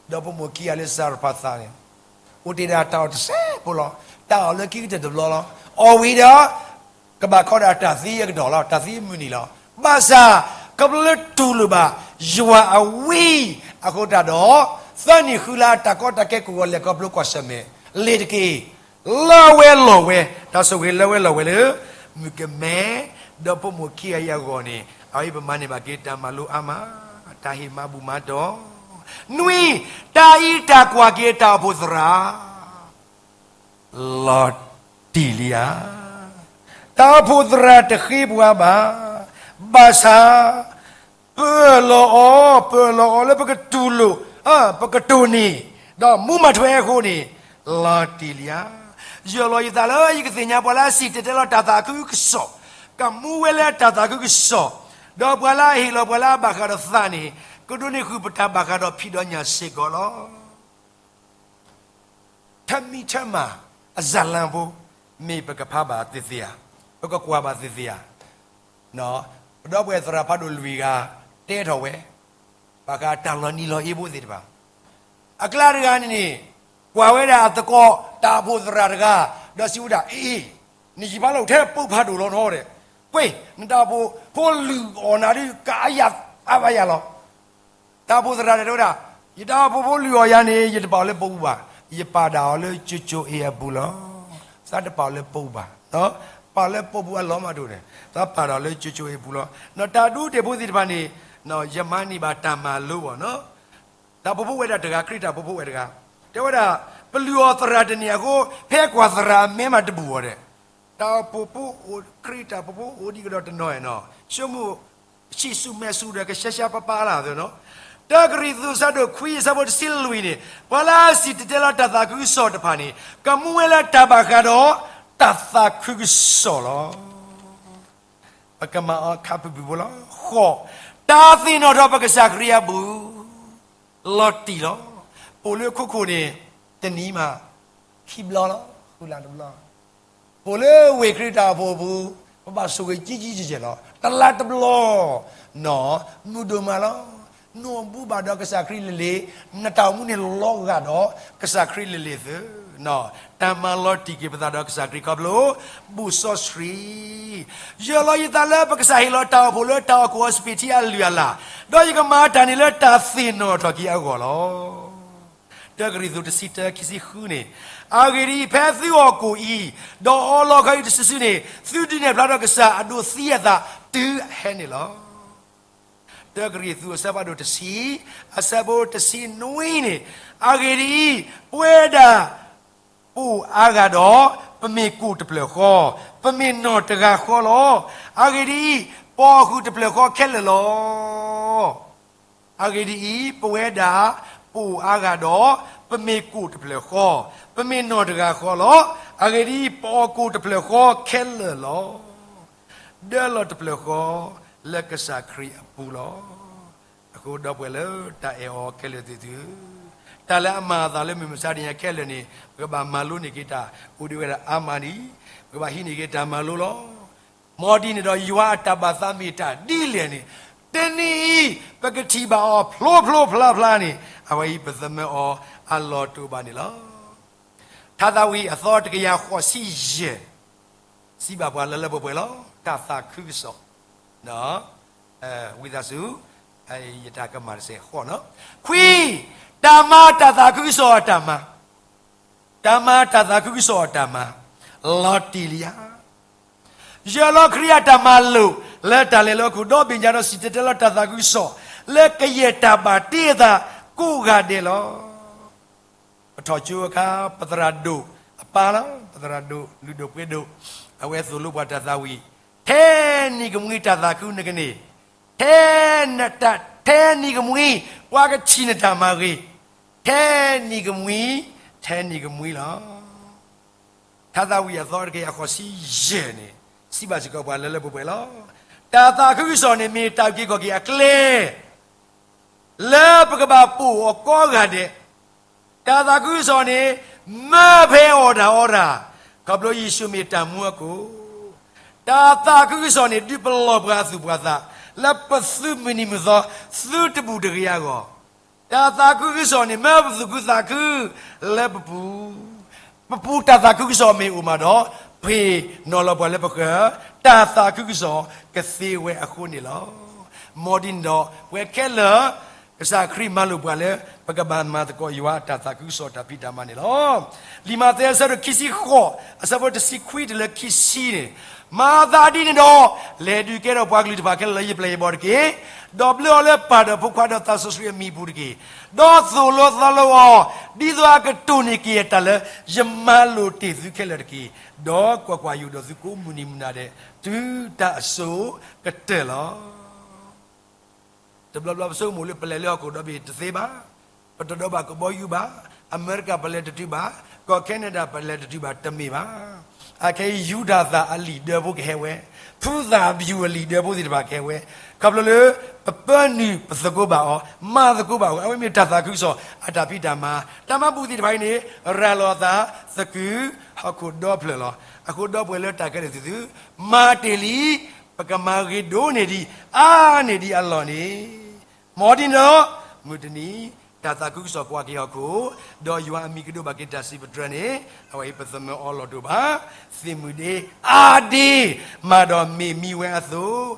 ဒီးဖိမုၣ်ခံဂၤလၢစၤရဖးသးန့ၣ် အိၣ်တ့ၢ်ဒၣ်တၢ်အီၣ်တစဲးဖိလီၤ. တၢ်အီၣ်လၢခံကတၢၢ်တဘျီလီၤ. အီၣ်ဝံၤဒီး ကဘၣ်ခီဒၣ်တၢ်သံအကတီၢ်လီၤ. တၢ်သံမုၢ်နံၤလီၤ. ဘၣ်ဆၣ် ခီဖျိလၢတူၢ်လိာ်ဘၣ် ယွၤအဝံအဃိတၢ်ဒီး သၢနံၣ်ဃုလါ တၢ်ကီတၢ်ခဲကိးဂီၤ လဲၤခီဖျိကွၢ်ဆၢၣ်မဲာ် လ့ၤတက့ၢ်. လၢဝဲလီၢ်ဝဲ တၢ်ဆိၣ်ဂ့ၤလၢဝဲလီၢ်ဝဲလၢ မုၣ်ကမဲ ဒီးဖိမုၣ်ခံဂၤအံၤအဂီၢ်န့ၣ် အဝဲပမၤန့ၢ်ဘၣ်က့ၤတၢ်မၤလိအါမး, တၢ်ဟ့ၣ်မၤဘူၣ်မၤတီၢ်, နွံ, တၢ်အံးတၢ်ကွၢ်က့ၤတၢ်အိၣ်ဖှိၣ်သရၣ် လီၤတံၢ်လံဧါ. တၢ်အိၣ်ဖှိၣ်သရၣ်တဃ့ပှၤဘၣ်. ဘၣ်ဆၣ် ပအၢၣ်လီၤအီၤ, ပအၢၣ်လီၤအီၤလၢပကတူၢ်လိာ်, ပကတိၢ်န့ၢ်, ဒီးမူမၤထွဲအဃိန့ၣ် လီၤတံၢ်လံဧါ. ယၢၤလီၤယသးလၢယကသ့ၣ်ညါပှၤလၢအစံၣ်တဲၤတဲလီၤတၢ်သးခုကစီၣ်, ကမူဝဲလၢတၢ်သးခုကစီၣ်, ဒီးပှၤလၢအဟ့ၣ်လီၤပှၤလၢအဘၣ်ဃးဒီးသးန့ၣ် ကဒိးန့ၢ်ဃုာ်ပတၢ်ဘၣ်ဃးဒီးဖံးဒီးညၣ်စ့ၢ်ကီးလီၤ. ထၢမံထၢမၤအဇာတ်လမ်းဖိ မ့ၢ်ပကဖးဘၣ်သ့ၣ်သ့ၣ်ဧါ, ပကကွၢ်ဘၣ်သ့ၣ်သ့ၣ်ဧါ. ပဒီပုၢ်ဝဲၢ်သရၣ်ဖးဒိၣ်လွံၢ်ဂၤ တဲထီၣ်ဝဲ ဘၣ်ဃးတၢ်လီၤနံၤလီၤအ့ဖိသ့ၣ်တဖၣ်, အကျါတဂၤန့ၣ်န့ၣ် ကွၢ်ဝဲဒၣ်အသကိးတၢ်အိၣ်ဖှိၣ်သရၣ်တဂၤ, ဒီးစံးဝဲဒၣ် အ့, နယံာ်ဘါလိာ်ထဲပူၤဖးဒိၣ်လီၤနီၤဒီး, ကွ့, နတၢ်အိၣ်ဖှိၣ်ဖိလုၢ်အီၣ်နၤဒုး ကအါယၤအါဘၣ်ယၤလီၤ. တၢ်အိၣ်ဖှိၣ်သရၣ်တဲဝဲဒၣ်, ယတၢ်အိၣ်ဖှိၣ်ဖိလုၢ်အီၣ်ယၤန့ၣ် ယတပာ်အီၤလၢပူၤဘၣ်, ယပာ်ဒၣ်အီၤလၢကၠိကၠိအ့အပူၤလီၤ. သးတပာ်အီၤလၢပူၤဘၣ်, ပာ်လၢပူၤအလီၢ်မးတအိၣ်န့ၣ် သးပာ်ဒၣ်အီၤလၢကၠိကၠိအ့ပူၤလီၤ. ဒီးတၢ်ဒူတ့ၢ်ဖိသ့ၣ်တဖၣ်န့ၣ် ယမၤန့ၢ်ဘၣ်တၢ်မၤလိအီၤနီၤ. တၢ်အိၣ်ဖှိၣ်ဖိဝဲဒၣ်တဂၤ ခရံာ်တၢ်အိၣ်ဖှိၣ်ဖိဝဲတဂၤ, တဲဝဲဒၣ်, ပလုၢ်အီၣ်သရၣ်တန့ၢ်အဃိ ဖဲကွၢ်သရၣ်အမဲမးတဘူၣ်အီၤဒီး, တၢ်အိၣ်ဖှိၣ်ဖိအိၣ် ခရံာ်တၢ်အိၣ်ဖှိၣ်ဖိအိၣ်ဒံးကဒီးတနီၤနီၤ, ဆိကမိၣ် ဆံးဆူၣ်မဲာ်ဆူၣ်ဒီးကရှဲရှဲပၢ်ပၢ်လၢ်သနီၤ. တၢကရံၣ်သူး ဆၢဒိၣ်ခွံ ဆၢဖိတဆံလွံၢ်န့ၣ်, ပှၤလၢအစံၣ်တဲၤတဲလီၤတၢ်သးခုကစီၣ်တဖၣ်န့ၣ် ကမူဝဲလၢတၢ်ဘၣ်ဃးဒီးတၢ်သးခုကစီၣ်လီၤ. ပကမၤအီၤခါပူၤပူၤဖိလီၤ. ဃိး, တၢ်သ့ၣ်နီၣ်ထီၣ်ပကစၢ်ခရံာ်အပူၤ လီၤတံၢ်လီၤ. ပိာ်လၢခိခိၣ်န့ၣ် တနံၤမး ခံဘျီလီၤ, ဃုလါတဘျီ. ပိာ်လၢဝ့ၢ်ခရံာ်တၢ်အိၣ်ဖှိၣ်အပူၤ ပဘၣ်ဆိၣ်ဂ့ၤကံကံယဲၢ်ယဲၢ်လီၤ. တလါတဘျီ နီၢ်မုာ်ဒိၣ်မးလီၤ. နအိၣ်မူဘၣ်ဒီးကစၢ်ခရံာ်လၢာ်လၢာ်, နတၢ်အိၣ်မူန့ၣ်လီၤဂာ်ဒီးကစၢ်ခရံာ်လၢာ်လၢာ်သု, တၢ်မၤလီၤတံၢ်က့ၤပသးဒီးကစၢ်ခရံာ်ခီဖျိ ဘူၣ်စီဆှံ ယၢၤလီၤယသးလၢပကစၢ်ဟ့ၣ်လီၤတၢ်အိၣ်ဖှိၣ်လၢတၢ်အီၣ်ကိၣ်အီစပံးထံအလုၢ်အလၢ်, ဒီးယကမၤတၢ်န့ၣ်လၢတၢ်သ့ၣ်နီၣ်ထီၣ်က့ၤအဂီၢ်လီၤ. တၢကရံၣ်သူး တဆံတၢ ခံဆံဃုန့ၣ်, အဂ့ၢ်ဒ်အံၤ, ဖဲသုအီၣ်ကိၣ်အံၤ, ဒီးအီလီၤခီအံၤတစုစုန့ၣ်, သုဒုးနဲၣ်ဖျါထီၣ်ကစၢ်အဒိးသံအသးတုၤအဟဲန့ၣ်လီၤ. တၢကရံၣ်သူး အဆၢဖးဒိၣ်တဆံ, အဆၢဖိတဆံနွံန့ၣ်, အဂ့ၢ်ဒ်အံၤ, ပဝဲဒၣ် ပိၢ်အါဂၤဒီး ပမ့ၢ်ကိၣ်တဖျၢၣ်ဃီ, ပမ့ၢ်နီၢ်တဂၤဃီလီၤ. အဂ့ၢ်ဒ်အံၤ, ပအီၣ်ဃုာ်တဖျၢၣ်ဃီခဲလၢာ်လီၤ. အဂ့ၢ်ဒ်အံၤ, ပဝဲဒၣ် ပိၢ်အါဂၤဒီး ပမ့ၢ်ကိၣ်တဖျၢၣ်ဃီ, ပမ့ၢ်နီၢ်တဂၤဃီလီၤ. အဂ့ၢ်ဒ်အံၤ, ပအီၣ်ကိၣ်တဖျၢၣ်ဃီခဲလၢာ်လီၤ. ဒၢလီၤတဖျၢၣ်ဃီ လၢကစၢ်ခရံာ်အပူၤလီၤ. အဃိဒီပုၢ်ဝဲၢ်လၢတၢ်အဲၣ်အီၤခဲလၢာ်သ့ၣ်သုဧၢ, တၢ်လၢအမၤအသးလၢမုၢ်မဆါတနံၤအံၤခဲလၢာ်န့ၣ် ပကဘၣ်မၤလိန့ၢ်က့ၤတၢ်အိၣ်ဒံးဝဲဒၣ်အါမးလံ. ပကဘၣ်ဟံးန့ၢ်က့ၤတၢ်မၤလိလီၤ. မ်ဒ်န့ၣ်ဒီးယွၤအတၢ်ဘၣ်သးမ့ၢ်တၢ်ဒ်လဲၣ်န့ၣ်, တနံၤအံၤ ပကထံၣ်ဘၣ်အီၤဖျိဖျိဖျါဖျါန့ၣ် အဝဲအံၤပသမၢအီၤအလီၢ်တအိၣ်ဘၣ်န့ၣ်လီၤ. ထါသးဝံၣ်အသီတကယၤဃိးဆံယဲၢ်, စံးဘၣ်ပှၤလၢလၢပှဲၤပှဲၤလီၤ. တၢ်သးခုကစီၣ်, ဝံသးစူၤ, ယတၢ်ကမၣ်တစဲးဃီနီၤ. ခွံ, တၢ်မၤတၢ်သးခုကစီၣ်အတၢ်မၤ, တၢ်မၤတၢ်သးခုကစီၣ်အတၢ်မၤ, လီၤတံၢ်လံဧါ. ယၢၤလီၤခရံာ်အတၢ်မၤလိာ် လၢတၢ်လဲၤလၢဟီၣ်ခိၣ်ဒီဘ့ၣ်ညါဒီးစံၣ်တဲၤတဲလီၤတၢ်သးခုကစီၣ် လၢကယဲၢ်တၢ်ဘၣ်တ့အသးကိးဂၤဒဲးလီၤ. ပထီၣ်ကၠိအခါ ပသရၣ်ဒိၣ်အပၢ်လီၤ, ပသရၣ်ဒိၣ် လုၢ်ဒိၣ်ပှ့ၤဒိၣ်, အဝဲသိၣ်လိပှၤတၢ်သးဝံၣ်, ထဲနံၤကမှံတၢ်သးခုနကန့ၢ်, ထဲနတၢ်, ထဲနံၤကမှံ ပှၤကထံၣ်နတၢ်မၤဂ့ၤ, ထဲနံၤကမှံ, ထဲနံၤကမှံလီၤ. ထါသးဝံၣ်အသီတကယၤဃိးဆံယဲၢ်န့ၣ် စံးဘၣ်စ့ၢ်ကီးပှၤလၢလၢပှဲၤပှဲၤလီၤ. တၢ်သးခုကစီၣ်န့ၣ်မ့ၢ်တၢ်အုၣ်က့ၤခီၣ်က့ၤအကျဲ လၢပကဘၣ်ပိာ်အီၤကိးဂၤဒဲး, တၢ်သးခုကစီၣ်န့ၣ် မၢဖဲအီၣ်တၢ်အီတၢ်, ခီဖျိယ့ၣ်ၡူးမ့ၢ်တၢ်မူအခိၣ်, တၢ်သးခုကစီၣ်န့ၣ် ဒုးပလီၢ်ပှၤအသူၣ်ပှၤသး, လၢပသုးမုၢ်နံၤမုၢ်သီ သုတဘူၣ်တဂ့ၤအဂီၢ်, တၢ်သးခုကစီၣ်န့ၣ် မၢပသူၣ်ခုသးခုလၢပပူၤ, ပပူၤတၢ်သးခုကစီၣ်မ့ၢ်အိၣ်မးဒီး, ပှ့ၤနီၣ်လီၤပှၤလၢပဃၢၤ, တၢ်သးခုကစီၣ်ကသ့ဝဲအဃိန့ၣ်လီၤ. မ်ဒ်န့ၣ်ဒီး ပဝဲခဲလၢာ် ကစၢ်ခရံာ်မၤလိာ်ပှၤလၢ ပကဘၣ်မၤသကိးယွၤအတၢ်သးခုကစီၣ်တၢ်ဖံးတၢ်မၤန့ၣ်လီၤ. လံာ်မးသဲအဆၢဒိၣ်ခံဆံဃိး အဆၢဖိတဆံခွံတုၤလၢခံဆံန့ၣ်, မၤသးဒ်န့ၣ်ဒီး လဲၤဒုးကဲထီၣ်ပှၤကလုာ်တဖၣ်ခဲလၢာ်လၢယပျဲၢ်ယဘီၣ်တက့ၢ်. ဒီးဘျၢအီၤလၢပၢ်ဒီးဖိခွါဒီးသးစီဆှံအမံၤအပူၤတက့ၢ်. ဒီးသိၣ်လိသီလိအီၤ ဒ်သိးအကတိၢ်န့ၢ်က့ၤအတၢ်လၢ ယမၤလိာ်တ့ၢ်သုခဲလၢာ်တက့ၢ်. ဒီးကွၢ်ကွၢ်, ယအိၣ်ဒီးသုကိးမုၢ်နံၤမုၢ်နၤဒဲး တုၤတၢ်အစိၤကတၢၢ်လီၤ. တဘျီဘျီပဆိကမိၣ်လၢပလဲၤလၢဟီၣ်ခိၣ်ဒီဘ့ၣ်တသ့ဘၣ်, ပတဒိးဘၣ်ကဘီယူၤဘၣ်, အမဲရကၤပလဲၤတတုၤဘၣ်, ကီၢ်ခဲနဒၤပလဲၤတတုၤဘၣ် တမ့ၢ်ဘၣ်. အခဲအံၤယူဒၤသၣ်အလံာ်ဒၢဖိကဟဲဝဲ, ဖုသၣ်ဘယူၤအလံာ်ဒၢဖိသ့ၣ်တဖၣ်ကဟဲဝဲ, ခီဖျိလၢ ပပၢနုာ်ပသကိးဘၣ်အီၤ, မၤသကိးဘၣ်အီၤ, အဝဲမ့ၢ်တၢ်သးခုကစီၣ်အတၢ်ဖံးတၢ်မၤ, တၢ်မၤဘူၣ်သ့ၣ်တဖၣ်အံၤန့ၣ် ရၤလီၤအသးသကုၤ ဟီၣ်ခိၣ်ဒီဖျၢၣ်လီၤ. အဃိဒီပုၢ်ဝဲၢ်လၢတၢ်ခဲလၢာ်သ့ၣ်သု, မၤတ့ၢ်လံ, ပကမၤဂ့ၤဒိၣ်န့ၢ်ဒံး အါန့ၢ်ဒံးအလီၢ်န့ၣ်, မ်ဒ်န့ၣ်ဒီး မုၢ်တနံၤ တၢ်သးခုကစီၣ်ကွၢ်က့ၤဟီၣ်ခိၣ်, ဒီးယွၤအမံၤကဒိးဘၣ်က့ၤတၢ်စံးပတြၢၤန့ၣ် အဝဲအံၤပသမၢအီလီၢ်တအိၣ်ဘၣ်. သ့ၣ်မုၢ်ဒ့အါဒ့ မၤဒီးမ့ၢ်မံဝဲအသိး,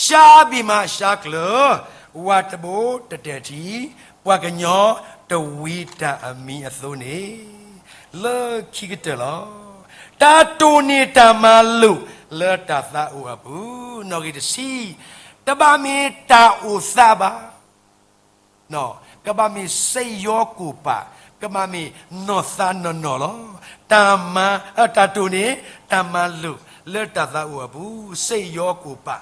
ရှါဘ့ၣ်မးရှါကျၢၤ, ဝၤတဘိတတဲာ်ထံ, ပှၤကညီတဝံတၢ်အမံၤအသိးန့ၣ်, လၢခံကတၢၢ်လီၤ. တၢ်တိၢ်န့ၢ်တၢ်မၤလိာ်လၢတၢ်သးအိၣ်အပူၤ, နီၣ်ဂံၢ်တဆံ, တဘၣ်မ့ၢ်တၢ်အိၣ်သးဘၣ် ကဘၣ်မ့ၢ်စိတ်ရောကိုယ်ပါ, ကဘၣ်မ့ၢ်နီၢ်သးနီၢ်နီၢ်လီၤ. တၢ်မၤ, တၢ်တိၢ်န့ၢ်တၢ်မၤလိာ်လၢတၢ်သးအိၣ်အပူၤ, စိတ်ရောကိုယ်ပါ,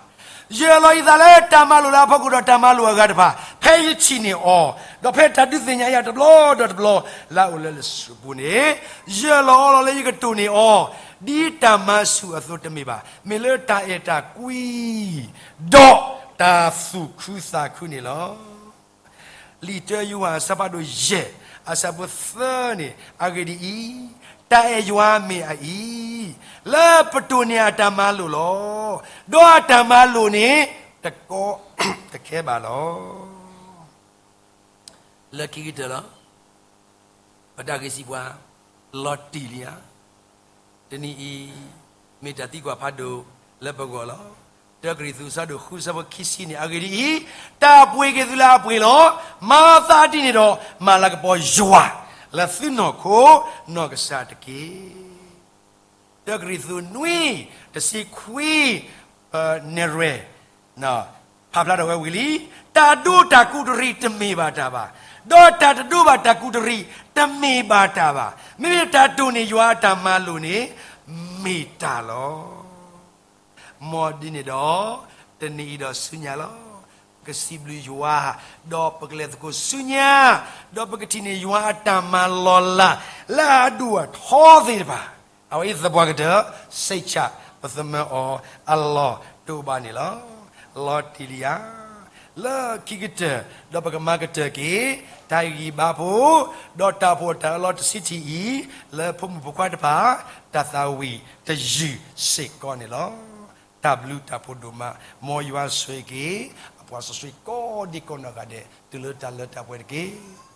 ယၢၢ်လီၤယသးလၢတၢ်မၤလိာ်လၢအဖီခိၣ်ဒီးတၢ်မၤလိာ်အဂၤတဖၣ်, ဖဲယထံၣ်န့ၢ်အီၤ, ဒီးဖဲတၢ်ဒုးသ့ၣ်ညါယၤတဘျီဒီးတဘျီ လၢအအိၣ်လၢလံာ်စီဆှံပူၤန့ၣ်, ယၢၢ်လီၤအီလီၤလၢယကတိၢ်န့ၢ်အီၤ, ဒ်တၢ်မၤဆူၣ်အသိးတမ့ၢ်ဘၣ်, မ့ၢ်လၢတၢ်အဲၣ်တၢ်ကွံ ဒီးတၢ်သူၣ်ခုသးခုန့ၣ်လီၤ. လံာ်တၢယိၤဟၣ်အဆၢဖးဒိၣ်ယဲၢ် အဆၢဖိသၢန့ၣ်, အဂ့ၢ်ဒ်အံၤ, တၢ်အဲၣ်ယွၤမ့ၢ်အအံၤ, လၢပတိၢ်န့ၢ်အတၢ်မၤလိာ်လီၤ. ဒီးအတၢ်မၤလိာ်န့ၣ် တကီတခဲဘၣ်လီၤ. လၢခံကတၢၢ်လီၤ. ပတၢ်ဂ့ၢ်စံးပှၤ, လီၤတံၢ်လံဧါ. တနံၤအံၤ, မ့ၢ်တၢ်သံကွၢ်ဖးဒိၣ်လၢပဂီၢ်လီၤ. တၢကရံၣ်သူး အဆၢဒိၣ်ဃု အဆၢဖိခံဆံန့ၣ်, အဂ့ၢ်ဒ်အံၤ, တၢ်အပှ့ၤက့ၤသုလၢအပှ့ၤလီၤ. မၤသးဒ်န့ၣ်ဒီး, မၤလၤကပီၤယွၤလၢသုနီၢ်ခိနီၢ်ကစၢ်တက့ၢ်. တၢကရံၣ်သူး နွံ, တဆံခွံ, နဲၣ်ရွဲၣ် ဖးဖျါထီၣ်ဝဲဝံၤလံ. တၢ်ဒိတၢ်ကူးတရံးတမ့ၢ်ဘၣ်တၢ်ဘၣ်, ဒီးတၢ်တဒိဘၣ်တၢ်ကူးတရံးတမ့ၢ်ဘၣ်တၢ်ဘၣ်. မ့မ့ၢ်တၢ်တိၢ်န့ၢ်ယွၤအတၢ်မၤလိာ်န့ၣ် မ့ၢ်တၢ်လီၤ. မ်ဒ်န့ၣ်ဒီး, တနံၤအံၤဒီးဆူညါလီၤ. ပကစံးဘျုးယွၤ, ဒီးပကလဲၤသကိးဆူညါ, ဒီးပကထံၣ်န့ၢ်ယွၤအတၢ်မၤလီၤလး လၢအဒိၣ်အထီသ့ၣ်တဖၣ်, အဝဲအံၤသပှၢ်ကတၢၢ် စိတ်ချ ပသမၢအီၤအလီၢ်တအိၣ်ဘၣ်န့ၣ်လီၤ. လီၤတံၢ်လံဧါ. လၢခံကတၢၢ်, ဒီးပကမၤကတၢၢ်က့ၤ တၢ်ဂံၢ်ဘါဖိ, ဒီးတၢ်အိၣ်ဖှိၣ်တၢ်အၢၣ်လီၤတဆံထံၣ်အံၤ, လၢဖိမုၣ်ဖိခွါတဖၣ် တၢ်သးဝံၣ်တယုၢ်စ့ၢ်ကီးန့ၣ်လီၤ. တၢ်ဘျုးတၢ်ဖှိၣ်ဒိၣ်မး, မ်ယွၤဆိၣ်ဂ့ၤက့ၤ အပှၤစီဆှံကိးဒံကိးနီၢ်ဂၤဒဲး တုၤလၢတၢ်လၢတၢ်ပှဲၤတက့ၢ်.